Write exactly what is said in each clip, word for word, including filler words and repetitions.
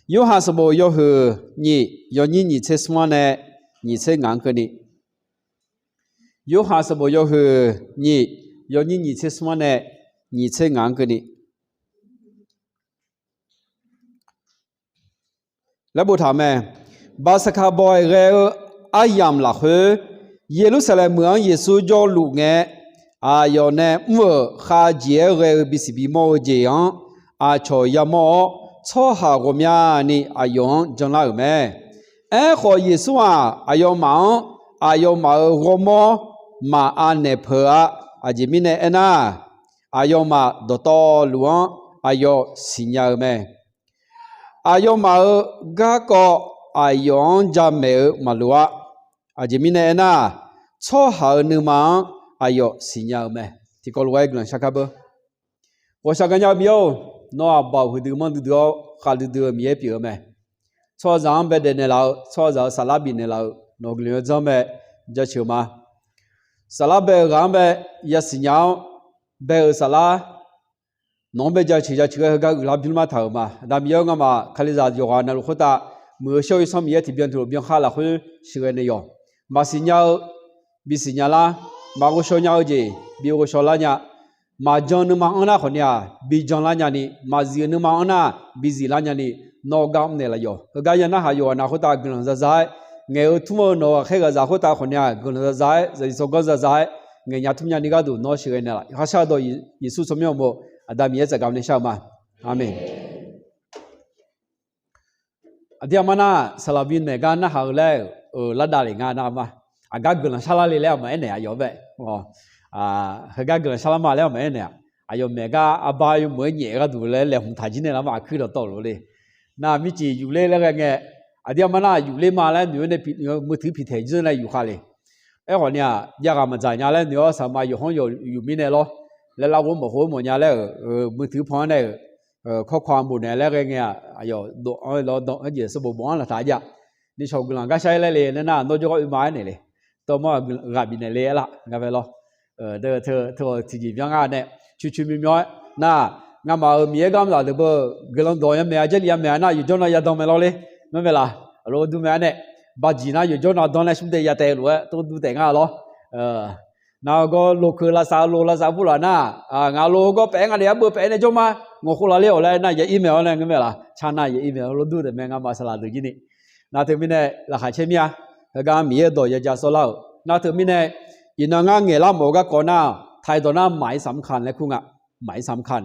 Yorhaq sanqbof yawhuiq nyiq, yawnyir nyiq tser smr-anr nae nyiq tser ngaq-anr keuvni. Yorhaq sanqbof yawhuiq nyiq, yawnyir nyiq tser smr-anr nae nyiq tser ngaq-anr keuvni laer boftaq-euq mae. Baqsaqkaq baw-aer ghae-eu aryamq lafkhoer, Yeqlursaqlaeq meuq-anr Yeqsur jawrluf ngae, aqyawf nae mr-euq khavjeq-aer ghae-eu bisiq bimawr-eu jeq-anr aqcawq yamawr-awr, tsawrhaq ghawqmyani aqyawf-anr janlar-euq mae. Aerkhawf, Yeqsur-aq, aqyawfmaf-anr aqyawfmaf-euq ghawrmawr maqav naeq peuq-a. Aqjeq mirnae aernar, aqyawfmaf dawqtawvluf-anr aqyawf siqnya-eu mae. Aqyawfmaf-euq garkawv aqyawf-anr jamaeq-eu maqloq-a. Aqjeq mirnae aernar, tsawrhaq-euq nuima-anr aqyawf siqnya-eu mae. Tiqkawv lof-aer guiqlanq shar kar beu. Ghawqshaq gaqnya-eu Miqyaer-or, nawr-aq baoq huiqdui manr duidui-awr khavdui dui-eu Miqyaer pyeuf-eu mae. Tsawrhaqzaq-anr baedaef naeqlaf-eu, tsawrhaqzaq-euq saflar bifnaeq laf-eu nawq-eu guiqlanq-eu dzanr mae. Jaceuq-eu ma. Saflar bae-eu ghaq-anr bae yasiqnya-awr, bae-euq saflar nawq-anr bae jaceuq jaceuq-aer heugar uiqlar bymr lar taq-euq ma. Aqda Miqyaer-or, ngamaf Kalizaq yawqghaq navluf khoertav, muiq-eu shawr-eu Yawsanr Miqyaer tiqbyan tiqlof byankhar lafkhoer sheuqghae naeq yawq. Maqsiq nya-eu bisiq nya lar, maqghovshaw nya-eu jeq bighovshaw lar nya, maqjan nuima anr nar khawfni-aq bijan lar nyani, maqzif-eu nuima anr nar biziq lar nyani, nawr gar mrnaeq laf yawq. Heugar ya narhaq yawqghaq nav khoertav guiqlanq zaza-aer, ngaeq-eu tmr-eu nawq-eu ghaqkhaer ghaqzaq khoertav khawfni-aq guiqlanq zaza-aer, zaqsiq tsawrganr zaza-aer ngaeq nya tmr nyani gharduq nawr sheuqghae naeq laf. Yawqhar shardawq Yeqsur tsawrmyanr uqmov, Aqda Miqyaer tsafgaq nae shar-eu ma. Aqmeq. Aqdir aqmar nar, saqlaq bi maeq gar narhaq-eu laer-euq, lardav lef nga nar ma. Aqgar guiqlanq sharlar le laer aqmaf aernaeq aqyawf bae. Heugar guiqlanq sharlar ma laer aqmaf aernaeq-aq, aqyawf maeq gar arbar yawmuiq-aer nyaef gharduq laer laeqhmq taq jir nae lar ma, aqkuir dawqtawvluf le. Nar mircif yufler laer ghae ngae, aqdir aqmar nar yufler ma laer noeq-awr nae muiqtui piqtaeq jir nae yufkhav le. Aerkhawf ni-aq, javghaq maqdzaq nya laer noeq-awr saqma yawqhanr yawq yuf mirnae lawr, laer larghov mawf khoer mawf nya laer-euq, muiqtui pan-anr nae-euq, kawrkawq-anr bof naeq laer ghae ngae-aq, aqyawf dov-anr lawr dan-anr jeq sanqbof bof-anr laqtaq-a jav. Nishawq guiqlanq gar shar-ir laer le nar nar nawr jawrgar oe ma-aer naeq le. Dawrmawr ghaq bifnaeq le-aer laf nga mae lawr. Teu tiqjeq byan ngar nae, coeq coeq mymr myanr-aer nar, ngamaf-euq Miqyaer gar mr zaq deuq beu, guiqlanq dawq yamaeq-a, Jarlif yamaeq-a nar, yawqjawr nav yadan mae lawr le. Ngar mae laf, aqlo dur mae-a nae, bajiq nar yawqjawr nav dan nae smr dae ya taev lof-aer tov dur taef ngar lawr. Nar gawr lokeuq lavsav lo lavsav bur laf nar, ngaq lo gawr paef-aer nga le, arbeuv paef-aer nae jawr ma, ngawqkhov laf ler-awq laer nar ya ir mae-awr nae ngar mae laf, car nar ya ir mae-awr lawr dur taef mae ngamaf saqlaq deuq jir ni. Nar teumirnae laqkhaq caer mir-a. Heugar Miqyaer dawq yaja sawrlar-euq nar teumirnae, iqnan ngar ngaeqlar mawf-eu garkawv nar, ไทย dawq nar หมายสำคัญ laer kur nga. หมายสำคัญ.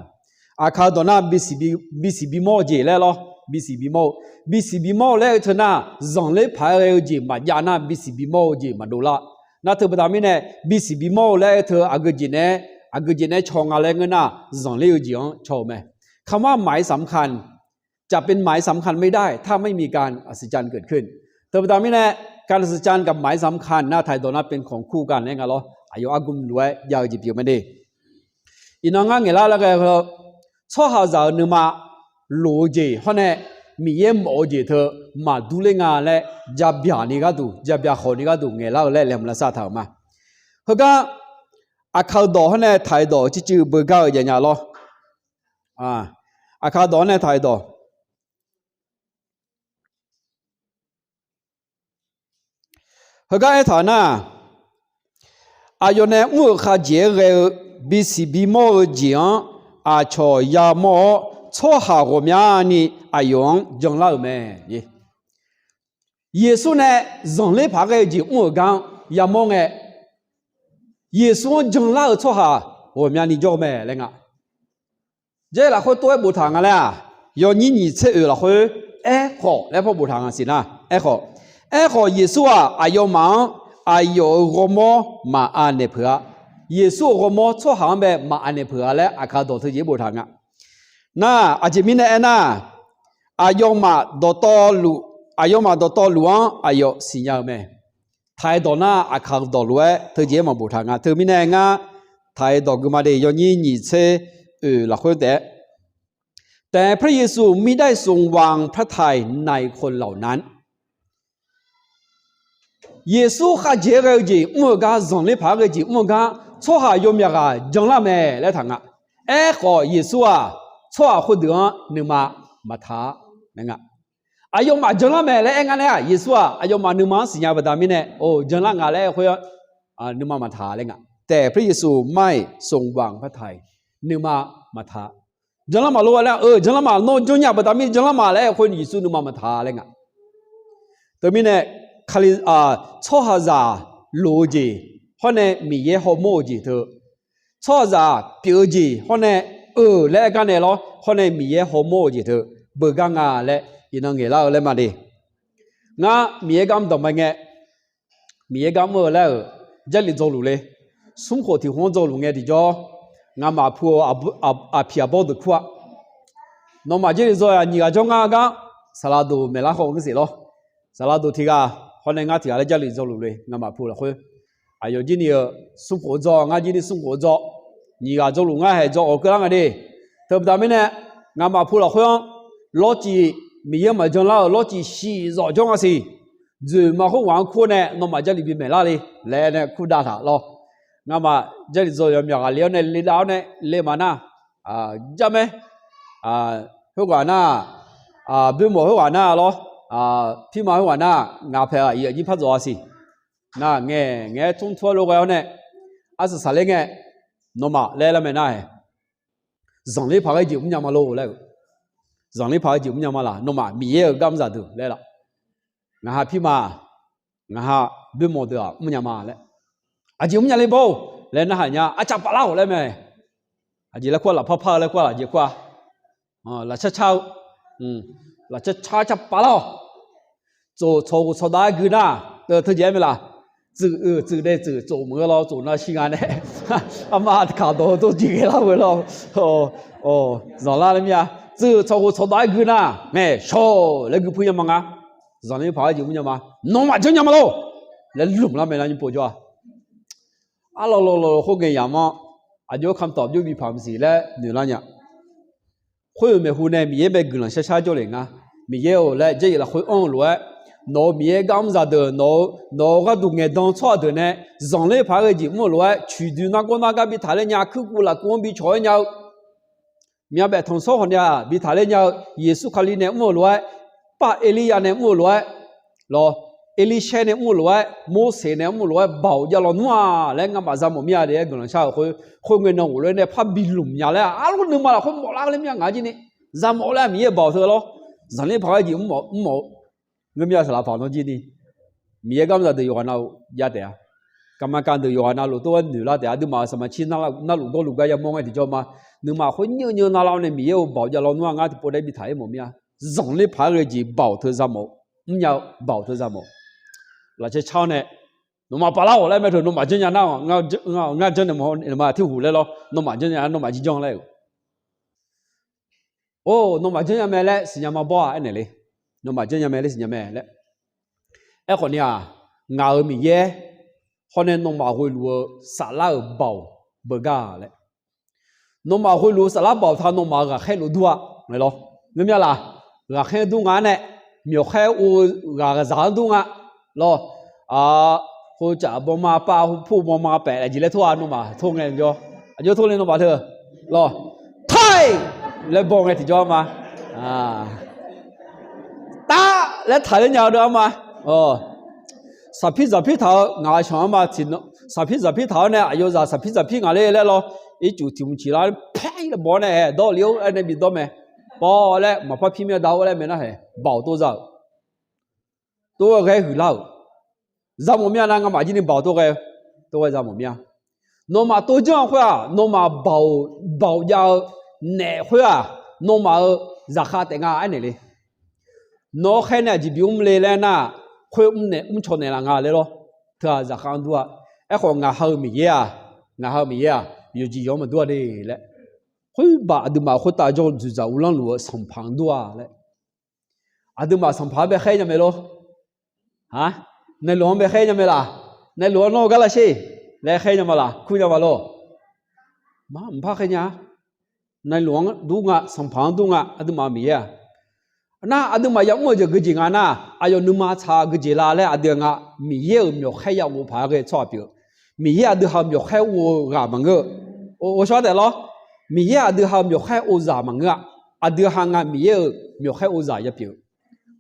Aqkaq dawq nar bisiq bimawr-eu jeq laer lawr, bisiq bimawr-eu, bisiq bimawr-eu laer-eu teu nar, zanqler paq-aer ghae-eu jeq maqjav nar bisiq bimawr-eu jeq maqdov lar. Nar teu baqda mirnae, bisiq bimawr-eu laer-eu teu aqgeujeq nae, aqgeujeq nae caw nga laer ngeur nar, zanqler-eu jeq-anr caw-eu mae. คำว่า หมายสำคัญ จะเป็น หมายสำคัญ ไม่ได้ ถ้าไม่มีการอัศจรรย์เกิดขึ้น Teubaqda mirnae, การอัศจรรย์ กับ หมายสำคัญ nar ไทย dawq nar เป็นของคู่กัน laer nga lawr. Aqyawf argmq lof-aer jav-eu jeq pyeuf mae de. Iqnan ngar ngaeqlar laer ghae-eu, tsawrhaqzaq-euq nuima loq-eu jeq hawr nae, Miqyaer mawf-eu jeq teu maqdur ler nga laer, jabyaq ni gharduq, jabyaq khawf ni gharduq ngaeqlar-eu laer laeqhmq lavsav taq-euq ma. Heugar, Aqkaq-eu dawq hawr nae ไทย dawq-eu circuiv beugar-eu jav nya lawr. Aqkaq dawq-anr nae ไทย dawq. Heugar aertaq nar, aqyawf nae mr-euq khavjeq-aer ghae-eu bisiq bimawr-eu jeq-anr aqcawq yamawr-awr, tsawrhaq ghawqmyani aqyawf-anr janlar-euq mae. Yeqsur nae zanqler paq-aer ghae-eu jeq mr-euq gar-anr yamawr ngae, Yeqsur-anr janlar-eu tsawrhaq ghawqmyani jawr-eu mae laer nga. Jaer lafkhoer tov-aer boftaq nga laer-aq, yawnyir nyiq tser oeq lafkhoer, aerkhawf laer paw boftaq nga siq nar, aerkhawf. Aerkhawf Yeqsur-aq aqyawfmaf-anr aqyawf-euq ghawrmawr maqav naeq peuq-a. Yeqsur-euq ghawrmawr tsawrhaq-anr bae maqav naeq peuq-a laer Aqkaq dawq teu jeq-aer boftaq nga. Nar, aqjeq mirnae aernar, aqyawfmaf dawqtawvluf, aqyawfmaf dawqtawvluf-anr aqyawf siqnya-eu mae. ไทย dawq nar Aqkaq dawq lof-aer teu jeq-aer maqboftaq nga. Teumirnae ngar ไทย dawq gui ma de, yawnyir nyiq tser oeq lafkhoer taef-aer, แต่พระเยซูมิได้ทรงวางพระทัยในคนเหล่านั้น Yeqsur khavjeq-aer ghae-eu jeq mr-eu gar, zanqler paq-aer ghae-eu jeq mr-eu gar, tsawrhaq yawmyaq ghaq janlar mae laer taq nga. Aerkhawf Yeqsur-aq, tsawrhaq khoerdeuq-anr nuima maqtaq-a laer nga. Aqyawfmaf janlar mae laer aer nga nae-aq, Yeqsur-aq aqyawfmaf nuima-anr siqnya baqda mirnae, or janlar nga laer aer-eu khoer-anr, nuima maqtaq laer nga. Taef Yeqsur mar-iq ทรงวางพระทัย nuima maqtaq. Janlar maqlor laer, janlar ma, nawr janrnya baqda mirnae janlar ma laer aer-eu khoer Yeqsur nuima maqtaq laer nga. Teumirnae, Kali, tsawrhaqzaq loq-eu jeq hawr nae Miqyaer hawmawr-eu jeq teu, tsawrhaqzaq pyeuf-eu jeq hawr nae, eu laer aer gar nae lawr hawr nae Miqyaer hawmawr-eu jeq teu beugar nga laer iqnan ngaeqlar-eu laer ma de. Ngar Miqyaer gar mr dawq mae ngae, Miqyaer gar mr-eu laer-euq Jarlif dzawluf le. Smr khof tiq khof-anr dzawluf ngae tiqjawr, ngamaf pu-eu aqpiq aqbawr deuq kur-a. Nawmaf Jarlif dzaw-aq nyiq ghaq jawr ngar gar, saqlaq doq maeqlar khawf ngeur sef lawr. Saqlaq doq tiq ghaq hawr nae ngar tiq ghaq laer Jarlif dzawluf le. Ngamaf pu lafkhoer, aqyawf jir ni-eu smr khof dzaw, ngar jir ni smr khof dzaw, nyiq ghaq dzawluf ngar haeq dzaw awq keuvlar nga de. Teubaqda mirnae, ngamaf pu lafkhoer-anr lawrcif, Miqyaer maqjan lar-euq lawrcif shiq zawq jawr nga siq. Dzoeqma khoerghaq-anr kur nae nawmaf Jarlif bi maeqlar le laer nae kur dav taq lawr. Ngamaf Jarlif dzaw yawmyaq ghaq le-awr nae le dav-awr nae le maq nar, jarmae, khoerghaq nar, boermawq khoerghaq nar lawr, pirma khoerghaq nar, ngaq paeq-aq iq aqnyir par dzaw-a siq. Nar ngae ngae-aer tmr tur-aer lof ghae-awr nae, arsaq saqler ngae, nawmaf laer lar mae nar-ae, zanqler paq ghae jeq mrnya ma lor laer-eu, zanqler paq ghae jeq mrnya ma laq, nawmaf Miqyaer-euq gar mr zaqdeuq laer laf. Ngaq ha pirma, ngaq ha boermawq deuq-aq mrnya ma laer, aqjeq mrnya le bawr-or laer narhaq nya, arcav paf lar-awq laer mae. Aqjeq laer kur-a, lafpar par-eu laer kur-a, aqjeq kur-a, lafcar car-eu, lafcar car, arcav paf lar-awq. Tsof tsawqghof tsawqdaq-aer gui nar, teu teujaev-aer mae laq. Tsuif-eu tsuif dae tsuif tsof meuq-eu lawr tsof nar shir nga nae, arma tiqkaq dawq-eu dawr jeq ghae lar-eu lawr. Zanqlar laer mir-a. Tsuif tsawqghof tsawqdaq-aer gui nar, ngaeq shawq laer gui puir nya ma nga. Zanqler paq-aer jeq mrnya ma. Nawmaf janrnya ma lor laer lmq lar mae nar nymr pov jawr-a. Arlawq lawq lawq khoerngae yamq-anr, aqjox-aer kamtawf byof bi paq maqsiq laer noeq lar nya. Khoer-euq maeqhu nae Miqyaer bae guiqlanq shar shar jawrle nga. Miqyaer-or laer Jarlif lafkhoer anr-eu lof-aer, nawq-euq Miqyaer gar mr zaqdeuq, nawq-euq gharduq ngaeqdan tsawrhaq deuq nae zanqler paq-aer ghae jeq mr-euq lof-aer, coiqdoi nargawr nargar bi taqler nya, kuirkuv lafkuv-anr bi cawq-aer nya-eu, myavbaef tanqsawr hawq nae-aq bi taqler nya-eu, Yeqsur Kali nae mr-euq lof-aer, par Erlirya nae mr-euq lof-aer, lawr, Erlirshaer nae mr-euq lof-aer, Morseq nae mr-euq lof-aer baoq jav lawnmr-a laer ngamaf za mawf mir-a de-aer guiqlanq shar-euq khoer, khoerngae nan ghofler nae par bi lmq nya laer arlawr nuima lafkhoer mawflar ler mir-a ngaq jir ni. Za mawf laer Miqyaer baoq teu lawr, zanqler paq-aer jeq mr mawf, mr mawf-eu ngeur mir-a saqlaq paq nan jir ni. Miqyaer gar mr zaqdeuq yawqghaq navluf jav taef-a. Garma kav deuq yawqghaq navluf tov-aer noeq lar taef-a. Aqduimaf-euq saqmaqtser navluf gawrluf gar yamawr ngae tiqjawr ma. Nuima khoer nyeuv nyeuv navlar-awr nae Miqyaer-or baoq jav lawnmr-a ngar tiqpov daer bi taq-ir mawf mir-a. Zanqler paq-aer ghae jeq baoq teu za mawf, mrnya-eu baoq teu za mawf. Lafcaer car-awr nae, nawmaf paf lar-awq laer mae teu, nawmaf janrnya nar, ngar janrnaeq mawf-eu ma, tirhuq laer lawr, nawmaf janrnya nar nawmaf jir janr laer-euq. Or, nawmaf janrnya mae laer siqnya ma bawr-aq aernaeq le. Nawmaf janrnya mae laer siqnya mae laer. Aerkhawf ni-aq, ngaq-euq Miqyaer hawr nae nawmaf ghoeluf-eu saflar-euq baoq beugar laer. Nawmaf ghoeluf-eu saflar baoq ta nawmaf-euq ghaqkhaer lof dur-a. Ngeur mir-a laq, ghaqkhaer dur nga-ar nae, myawqkhaer ov-eu ghaqzaq-anr dur nga. Lawr, khoercaf bawma pav, pur bawma paef aqjeq laer tor-a, nawmaf tor ngae jawr, aqjox tor le nawmaf teu. Lawr, tae laer baw ngae tiqjawr-a ma. Tav laer taqler nya-eu deuq-a ma. Saqpir zaqpir taq-eu ngaq-euq shanq-anr ma tiqnan, saqpir zaqpir taq-awr nae aqyawfzaq saqpir zaqpir ngaq ler laer lawr, ircuf tiq mq ciq lar paer laer baw-awr nae hae dawr le-or aer nae bi dawr mae. Baw laer maqpar pir mir-a da-or laer mae nar hae, baoq tov za-euq, tov-aer ghae huiqlar-euq. Za mawf mir-a nar ngamaf jir ni baoq tov ghae, tov ghae za mawf mir-a. Nawmaf tov janr-eu khoer-aq, nawmaf baoq, baoq jav-eu naef khoer-aq, nawmaf-euq zaqkhav taef nga aernaeq le. Nawr khaer nae aqjeq bimr le laer nar, khoer mrnaeq mrcaw naeqlaf nga laer lawr. Teu-aq zaqkhav-anr dur-a. Aerkhawf ngaq ha-eu Miqyaer-aq, ngaq ha-eu Miqyaer-aq, yawqjeq yawq-anr maqdur-a de laer. Khoer baq aqduimaf khoertav jawr dzoeqdzaq uvlanr luf-eu sanqpaq-anr dur-a laer. Aqduimaf sanqpaq-anr bae khaer nya mae lor. Naeqloq-anr bae khaer nya mae laq. Naeqloq-anr nawr-eu gar lavsher laer khaer nya ma laq, kur nya ma lor. Maqpar khaer nya-a. Naeqloq-anr dur nga, sanqpaq-anr dur nga, aqduimaf-euq Miqyaer-aq. Nar aqduimaf yamr-eu jeq geujeq nga nar, aqyawf nuima tsaq geujeq la laer aqdui-a nga, Miqyaer-euq myawqkhaer yaghof paq-aer ghae tsawrhaq pyeuf-eu. Miqyaer aqdui ha-euq myawqkhaer ov-eu ghaq maqngeur-eu. Ghovshaw taef lawr. Miqyaer aqdui ha-euq myawqkhaer ov zaq maqngeur-a. Aqdui ha nga Miqyaer-euq myawqkhaer ov zaq yapyeuf-eu.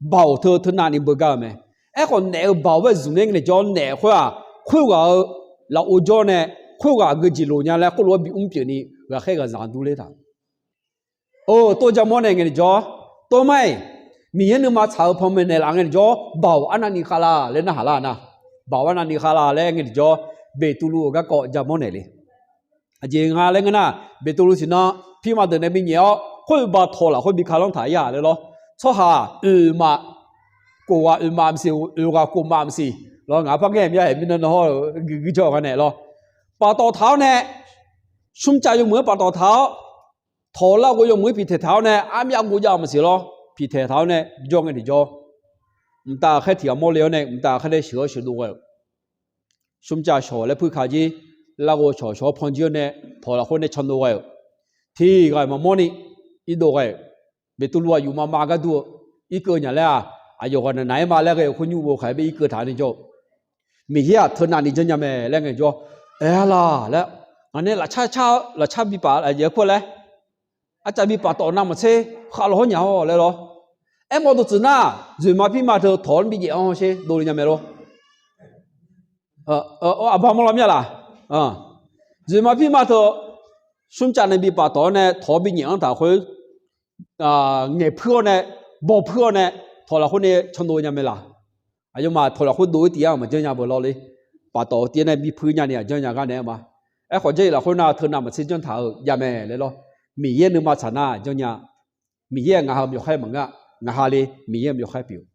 Baoq teu teunav ni beugar-eu mae. Aerkhawf naef-eu baoq bae zmq ler ngae tiqjawr naef khoer-aq, khoerghaq-eu lafov jawr nae, khoerghaq aqgeu jeq loq nya laer khoerlof-aer bimr pyeuf ni ghaqkhaer ghaqzaq dur ler taq. Or, tov ja mawr nae ngae tiqjawr, tov ma-iq, Miqyaer nuima tsaq-eu panmaeq naeqlaf ngae tiqjawr, baoq arnavni khavlar laer narhaq lar nar, baoq arnavni khavlar laer ngae tiqjawr, Beqtuvluv-euq garkawv ja mawr naeq le. Aqjeq nga laer ngeur nar, Beqtuvluv tiqnan pirma deuq nae binyaef-awr, khoer-eu ba tawq lafkhoer bi ka lanr taq-ir-a laer lawr. Tsawrhaq oeq maf, kof ghaq oeq maf maqsiq, oeq ghaq kof maf maqsiq lawr. Ngaq-anr par ngaer mya-aeq mirnan nan hawr-euq guiqguir jawr-eu nga naeq lawr. Paftawf taq-awr nae, smrcav yawmuiq-anr paftawf taq-awr, tawq larghov yawmuiq-anr piqtaeq taq-awr nae, armyav ghovjav-eu maqsiq lawr. Piqtaeq taq-awr nae jawr ngae tiqjawr, mqtav khaer tiq ghaq mawrle-awr nae, mqtav khaer nae sheuq-awr sheuqdov ghae-euq. Smrcav shawq laer puirka jir, larghov shawq shawq-awr pan jir-awr nae, tawq lafkhoer nae candov ghae-euq. Tiq ghaq maqmawr ni irdov ghae-euq. Beqtuvluv aqyuif mavmav ghardur-eu, irkeuv nya laer-aq, aqyawf ghaq naq naq-aer ma laer ghae-eu khoer nymr bo khaeq bae irkeuv taq ni jawr-eu. Miqyaer-aq teunav ni janrnya mae laer ngae jawr, aer-a laq laer, ngaq nae lafcar car-eu lafcar bipaf lafjaev kur laer, arcav bipaf tawf navmaqtser khavlawq hawr nya-awr laer lawr. Aermawf dawqtsuif nar, dzoeqma pirma teu tawq-anr bi jaef-anr sher dovle nya mae lor. Aqba mawrlar mya laq? Dzoeqma pirma teu, smrcav nae bipaf tawq-awr nae tawq-anr bi nyaef-anr taq khoer, ngaeqpuir-awr nae, bawpuir-awr nae, tawq lafkhoer nae candov nya mae laq? Aqyawfmaf tawq lafkhoer dov-ir tif-anr maqjanr nya beu lawr le. Paftawf tiv-aer nae bipuir nyani aqjanr nya gar naeq-aer ma. Aerkhawf, jarlif lafkhoer nar teunav maqtser janr taq-euq jav mae laer lawr. Miqyaer nuima tsaq nar janr nya. Miqyaer-aq ngaq ha-euq myawqkhaer maqngeur-a. Ngaq ha le Miqyaer-euq myawqkhaer pyeuf-eu.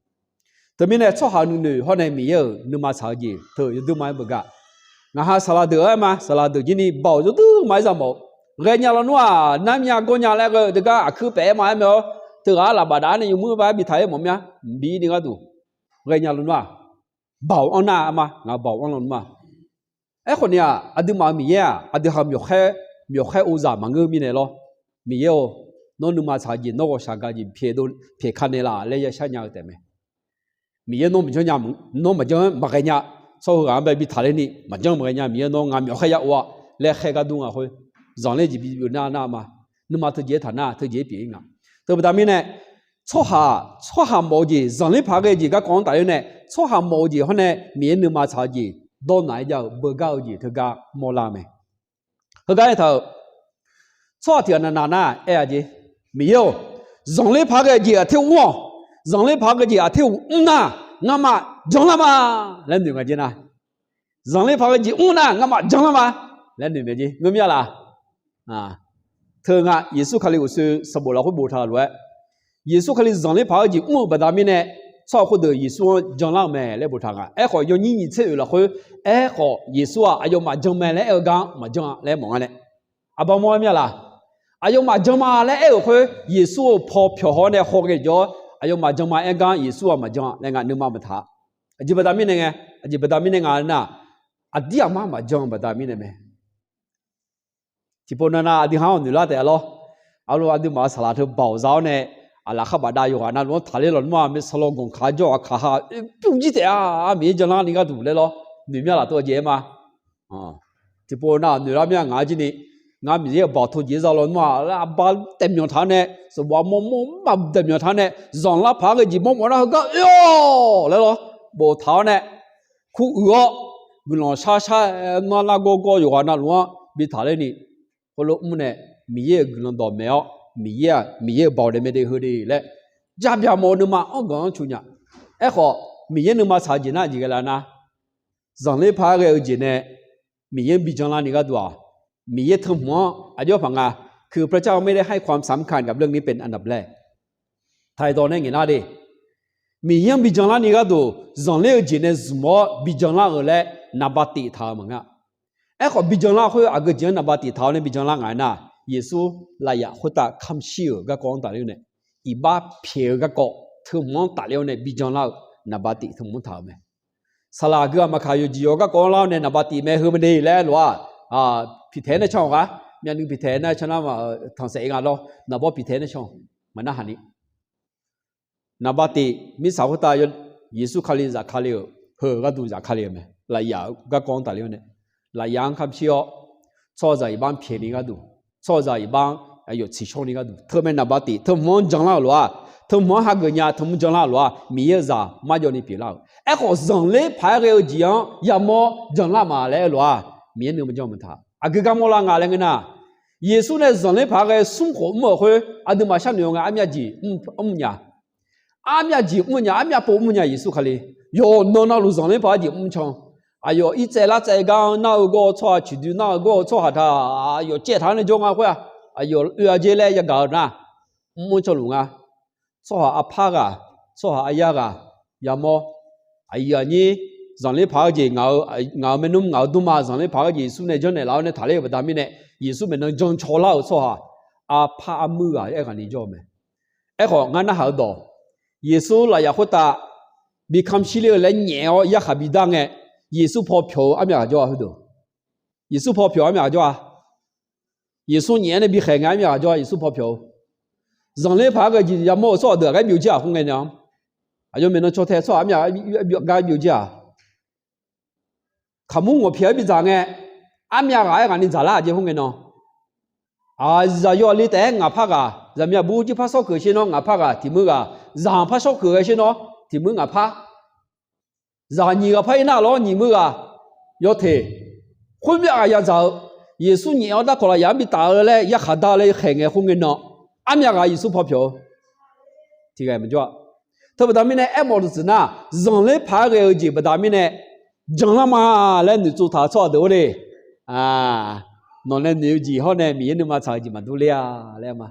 Teumirnae tsawrhaq nuinoeq hawr nae Miqyaer-euq nuima tsaq-eu jeq teu yawduir ma-aer beugar. Ngaq ha saqlaq deuq-aer ma, saqlaq deuq jir ni baoq yawduir ma-aer za mawf-eu. Ghaenya lawnmr-aq, narmya gawrnya laer ghae-eu teugar aqkuir paef-aer ma-aer mae-awr, teughaq-ar lafbaf daf-aer nae yawmuir bar-aer bi taq-aer mawf mya, mqbir ni gharduq. Ghaenya lawnmr-aq, baoq anr nar-a ma, ngaq baoq anr lawnmr-a. Aerkhawf ni-aq, aqduimaf-euq Miqyaer-aq, aqdui ha-euq myawqkhaer, myawqkhaer uvzaq maqngeur mirnae lawr. Miqyaer-or, nawr nuima tsaq-eu jeq, nawr ghawqshaq gaq jeq pyaeq ka naeq laf laer ya shar nya-eu taef mae. Miqyaer nawr maqjanr nya, nawr maqjanr maqghae nya. Tsawrhaq-anr bae bi taqler ni maqjanr maqghae nya, Miqyaer nawr ngaq myawqkhaer ya ov-a laer khaer gar dur nga khoer, zanqler jeq bi byov nar nar ma. Nuima teujeq-aer taq nar teujeq-aer pyeuf-ir nga. Teubaqda mirnae, tsawrhaq, tsawrhaq mawf-eu jeq, zanqler paq-aer ghae-eu jeq garkawv-anr tafler nae, tsawrhaq mawf-eu jeq hawr nae Miqyaer nuima tsaq-eu jeq dawrnaq-aer jav-eu beugar-eu jeq teugar mawrlar mae. Heugar aertaq-euq, tsawrhaq tiq ghaq navnav nar aer-a jeq, Miqyaer-or, zanqler paq-aer ghae-eu jeq aqter mr-awq. Zanqler paq-aer ghae-eu jeq aqter mr nar, ngamaf janlar ma laer noeq nga jeq nar. Zanqler paq-aer ghae-eu jeq mr nar ngamaf janlar ma laer noeq mae jeq ngeur mya laf? Teu nga, Yeqsur Kali uqshoe sanqbof lafkhoer boftaq lof-aer, Yeqsur Kali zanqler paq-aer jeq mr-euq baqda mirnae, tsawrhaq khoerdeuq Yeqsur-anr janlar-euq mae laer boftaq nga. Aerkhawf, yawnyir nyiq tser oeq lafkhoer, aerkhawf Yeqsur-aq aqyawfmaf jan mae laer aer-eu gar-anr maqjan-a laer mawf nga nae. Aqba mawr mya laf? Aqyawfmaf jan ma laer aer-euq khoer, Yeqsur-euq paw pyawq haw-awr nae haw ghae jawr-awr, aqyawfmaf jan ma aer gar Yeqsur-aq maqjan-a laer nga nuima maqtaq. Aqjeq baqda mirnae ngae, aqjeq baqda mirnae nga nar, aqdir aqmar maqjan baqda mirnae mae. Tiqpov navnav aqdui ha-anr noeqlar taef-a lawr. Arlo aqduimaf-euq saqlaq teu baoq za-awr nae, aqlaf khar bafdav yawqghaq navluf-anr taqler lawnmr-aq, maeqsawq law ganqkaq jawr aqkaq ha oe pyur jir taef-a. Miqyaer janlar ni gharduq laer lawr, noeq mya laf tov-a jeq-aer ma. Tiqpov nav noeqlar mya ngaq-ar jir ni, ngar Miqyaer-euq baoq teu jeq-aer za lawnmr-aq laer aqba taef myanq taq-awr nae, sanqbof armawr mawr maf taef myanq taq-awr nae, zanqlar paq-aer ghae jeq mawrmawf nar heugar oe-awq laer lawr, boftaq-awr nae, kur uiq-awr, guiqlanq shar shar-aer nar largawr gawr yawqghaq navluf-anr bi taqler ni, heulof mr nae, Miqyaer-euq guiqlanq dawqmaeq-awr, Miqyaer-aq Miqyaer-euq baoq daef mae de heu de laer, jav byaq mawf-eu nuima anr ganq-anr cu nya. Aerkhawf, Miqyaer nuima tsaq-eu jeq nar jeq ghae lar nar, zanqler paq-aer ghae-eu jeq nae Miqyaer-anr bi janlar ni gharduq-aq, Miqyaer teu hmq-anr aqjox paq nga, คือพระเจ้าไม่ได้ให้ความสำคัญกับเรื่องนี้เป็นอันดับแรก ไถ่ดอ nae ngaeq nar de, Miqyaer-anr bi janlar ni gharduq zanqler-eu jeq nae zmq-awr bi janlar-euq laer naqba tif taq-euq maqngeur-a. Aerkhawf, bi janlar khoer aqgeu jeq-anr naqba tif taq-awr nae bi janlar nga aernar, Yeqsur lafyaf khoertav kamq shir-euq garkawv-anr tafler-awr nae, iqbax pyaeq-eu garkawv teu hmq-anr tafler-awr nae bi janlar-eu naqba tif teu hmq-anr taq-euq mae. Saqlaq aqgeu aqmaqkaq yawqjeq yawq garkawv-anr lar-awr nae naqba tif mae heu mae de laer lof-aq, Piqtaeq-aer nae can-awq gar, myavnuiv Piqtaeq-aer nae can nar ma, tanqsaef nga lawr, naqbawr Piqtaeq-aer nae can-awq, maqnar haq ni. Naqba tif mirtsaq khoertav Yeqsur Kali zafkale-euq heu gharduq zafkale-euq mae. Lafyaf-eu garkawv-anr tafler-awr nae, lafyaf-anr kamq shir-awr, tsawrhaqzaq iqbax-anr pyaeq ni gharduq, tsawrhaqzaq iqbax-anr aqyawf tsiqshawr ni gharduq teu mae. Naqba tif teu hmq-anr janlar-euq lof-aq, Teuhmq-anr hageuf nya, teuhmq janlar-eu lof-aq, Miqyaer-euq zaq marjawv ni pyeuflar-euq. Aerkhawf, zanqler paq-aer ghae-eu jeq-anr yamawr janlar ma laer aer-eu lof-aq, Miqyaer nuima janr maqtaq. Aqgeu gar mawrlar nga laer ngeur nar, Yeqsur nae zanqler paq-aer ghae smr khof mr-euq khoer, aqduimaf sharnoeq-eu nga, armyav jeq mr nya. Armyav jeq mr nya, armyav pov mr nya Yeqsur Kali. Yawqnan navluf zanqler paq-aer jeq mr can. Aqyawf irtsaev lartsaev gar-anr nar-eu gawr-eu tsawrhaq, ciqdui nar-eu gawr-eu tsawrhaq taq, aqyawf caev taq-anr nae jawr nga khoer-aq, aqyawf oe-a jer laer yagaq-eu nar, mr can luf nga. Tsawrhaq arpar ghaq, tsawrhaq aryar ghaq, yamawr. Aqyuif aqnyir, zanqler paq-aer jeq ngaq-euq, ngaq-euq maernmr ngaq-euq dmrma zanqler paq-aer jeq Yeqsur nae janrnaeq laf-awr nae taqler-euq baqda mirnae, Yeqsur maeqnan jancaw lar-euq tsawrhaq arpar armuir ghaq aerghaqni jawr-eu mae. Aerkhawf, ngar narhaq-eu dawq, Yeqsur lafyaq khoertav bi kamq shirler-eu laer nyaef-awr yarkhaq bidar ngae, Yeqsur paw pyawq-eu armyav ghaq jawr-a heudeuq. Yeqsur paw pyawq armyav ghaq jawr-a. Yeqsur nyaef-anr nae bikhaeq ngae armyav ghaq jawr-a, Yeqsur paw pyawq-eu. Zanqler paq-aer ghae jeq yamawr-euq tsawrhaq deuq aqgar byov jir-aq khoerngae nan. Aqyawf maeqnan caw tae tsawrhaq armyav gar byov jir-aq. Kaqmur ngawqpyaeq-aer bidzaq ngae, armyav ghaq aerghaqni dzaqlar-aq jeq khoerngae nan. Aqzaq yawqha li taef-aer ngaq par ghaq, zaqmiq aqbur jir par shawr keuq sher nawr ngaq par ghaq tiq muir ghaq, zaq par shawr keuq ghae sher nawr tiq muir ngaq par. Zaq nyiq ghaq par ir nar lawr nyiq muir ghaq yawteq. Khoermyav ghaq yadzaq-eu, Yeqsur nyaef-awr darkawq lafyaq-anr bitaf-eu laer yarkhaq dar laer khaeq ngae khoerngae nan, armyav ghaq Yeqsur paw pyawq-eu. Tiqghaq maqjawr-a. Teubaqda mirnae aermawf deuq tsuif nar, zanqler paq-aer ghae-eu jeq baqda mirnae janlar ma laer noeqtsov taq-eu tsawrhaq deuq-or le. Nawq nae noeq-eu jeq hawr nae Miqyaer nuima tsaq-eu jeq maqdur ler-a laer ma.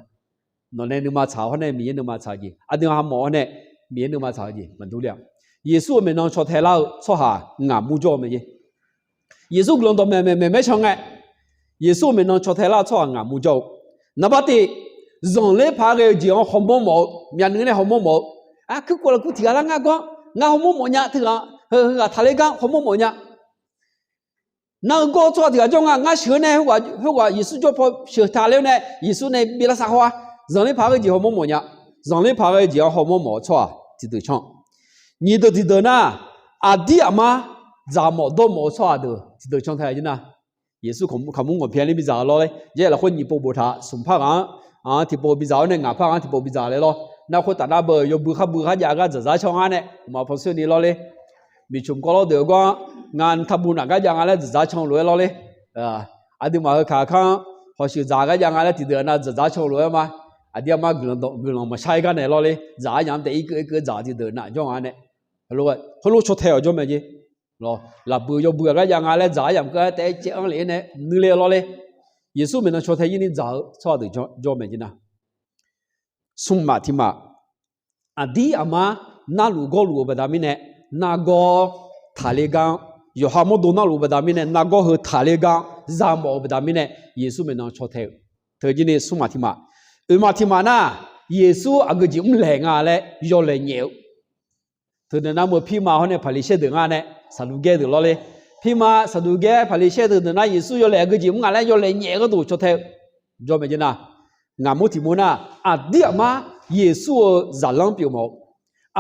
Nawq nae nuima tsaq hawr nae Miqyaer nuima tsaq-eu jeq, aqdui ha mawf-awr nae Miqyaer nuima tsaq-eu jeq maqdur ler-a. Yeqsur-euq maeqnan caw tae lar-eu tsawrhaq ngaq mur jawr-eu mae jeq. Yeqsur guiqlanq dawqmaeq maeqmaeq maer can ngae, Yeqsur-euq maeqnan caw tae lar-eu tsawrhaq ngaq mur jawr-eu. Naqbar tiq, zanqler paq-aer ghae-eu jeq-anr hawmawr mawf-eu, myavnuiv nae hawmawr mawf-eu. Aqkuir kov lafkuv tiq ghaq lar ngar gawr, ngar hawmawr mawf nya teughaq, heughaq taqler gar hawmawr mawf nya. Nar-eu gawr-eu tsawrhaq tiq ghaq jawr nga, ngar sheuq-eu nae khoerghaq Yeqsur jawr paw sheuq taqler-awr nae Yeqsur nae bi lavsav haw-a. Zanqler paq-aer ghae jeq hawmawr mawf nya. Zanqler paq-aer ghae jeq-anr hawmawr mawf-eu tsawrhaq tiqdeuq can. Nyiq deuq tiqdeuq nar, aqdir aqmar dzaq mawf dawr mawf-eu tsawrhaq deuq tiqdeuq can tae-a jir nar, Yeqsur kaqmur ngawqpyaeq ni bidzaq-eu lawr ler. Jaer lafkhoer nyiq pov boftaq, smq par ghaq-anr tiqpov bidzaq-awr nae ngaq par ghaq-anr tiqpov bidzaq le lawr. Nar khoertav nar beu yawbui kharbui kharjav gar dzaqdzaq can ngar nae, mqmaq paw sher ni lawr ler. Miqcmq kawv lawr deuq-eu gawr-anr, ngar taqbu naq gar jav nga laer dzaqdzaq can lof-aer lawr ler. Aqduimaf heu kaq kanr-anr hawshuif dzaq gar jav nga laer tiqdeuq nav dzaqdzaq can lof-aer ma. Aqdir aqmar guiqlanq maqshar-ir gar nae lawr ler. Dzaq aryamq taef irkeuv irkeuv dzaq tiqdeuq nav jawr nga nae, heulof caw tae-awq jawr mae jeq. Lafbuiq yawbuiq-aq gar jav nga laer dzaq aryamq keuv-aer taef-aer caev-anr lef-aer nae nuir ler lawr ler. Yeqsur maeqnan caw tae-ir ni dzaq-eu tsawrhaq deuq jawr mae jeq nar, smrmaf tiq maf, aqdir aqmar narluf gawrluf-eu baqda mirnae, nargawr taqler gar-anr, yawqha mawrdo narluf-eu baqda mirnae nargawr heu taqler gar-anr zaq mawf-eu baqda mirnae, Yeqsur maeqnan caw tae-eu. Teu jir ni smrmaf tiq maf, oeqmaf tiq maf nar, Yeqsur aqgeu jeq mrlaeq nga laer yawlaeq nyaef-eu. Teudeuq nav meuq pirma hawr nae Paqliqsaer deuq nga nae, Saqduqgaer deuq lawr ler. Pirma Saqduqgaer Paqliqsaer deuq deuq nar Yeqsur yawlaeq aqgeu jeq mr nga laer yawlaeq nyaef gharduq caw tae-eu jawr mae jeq nar, ngaqmur tiq mur nar, aqdir aqmar Yeqsur-euq zaqlanr pyeuf mawf-eu,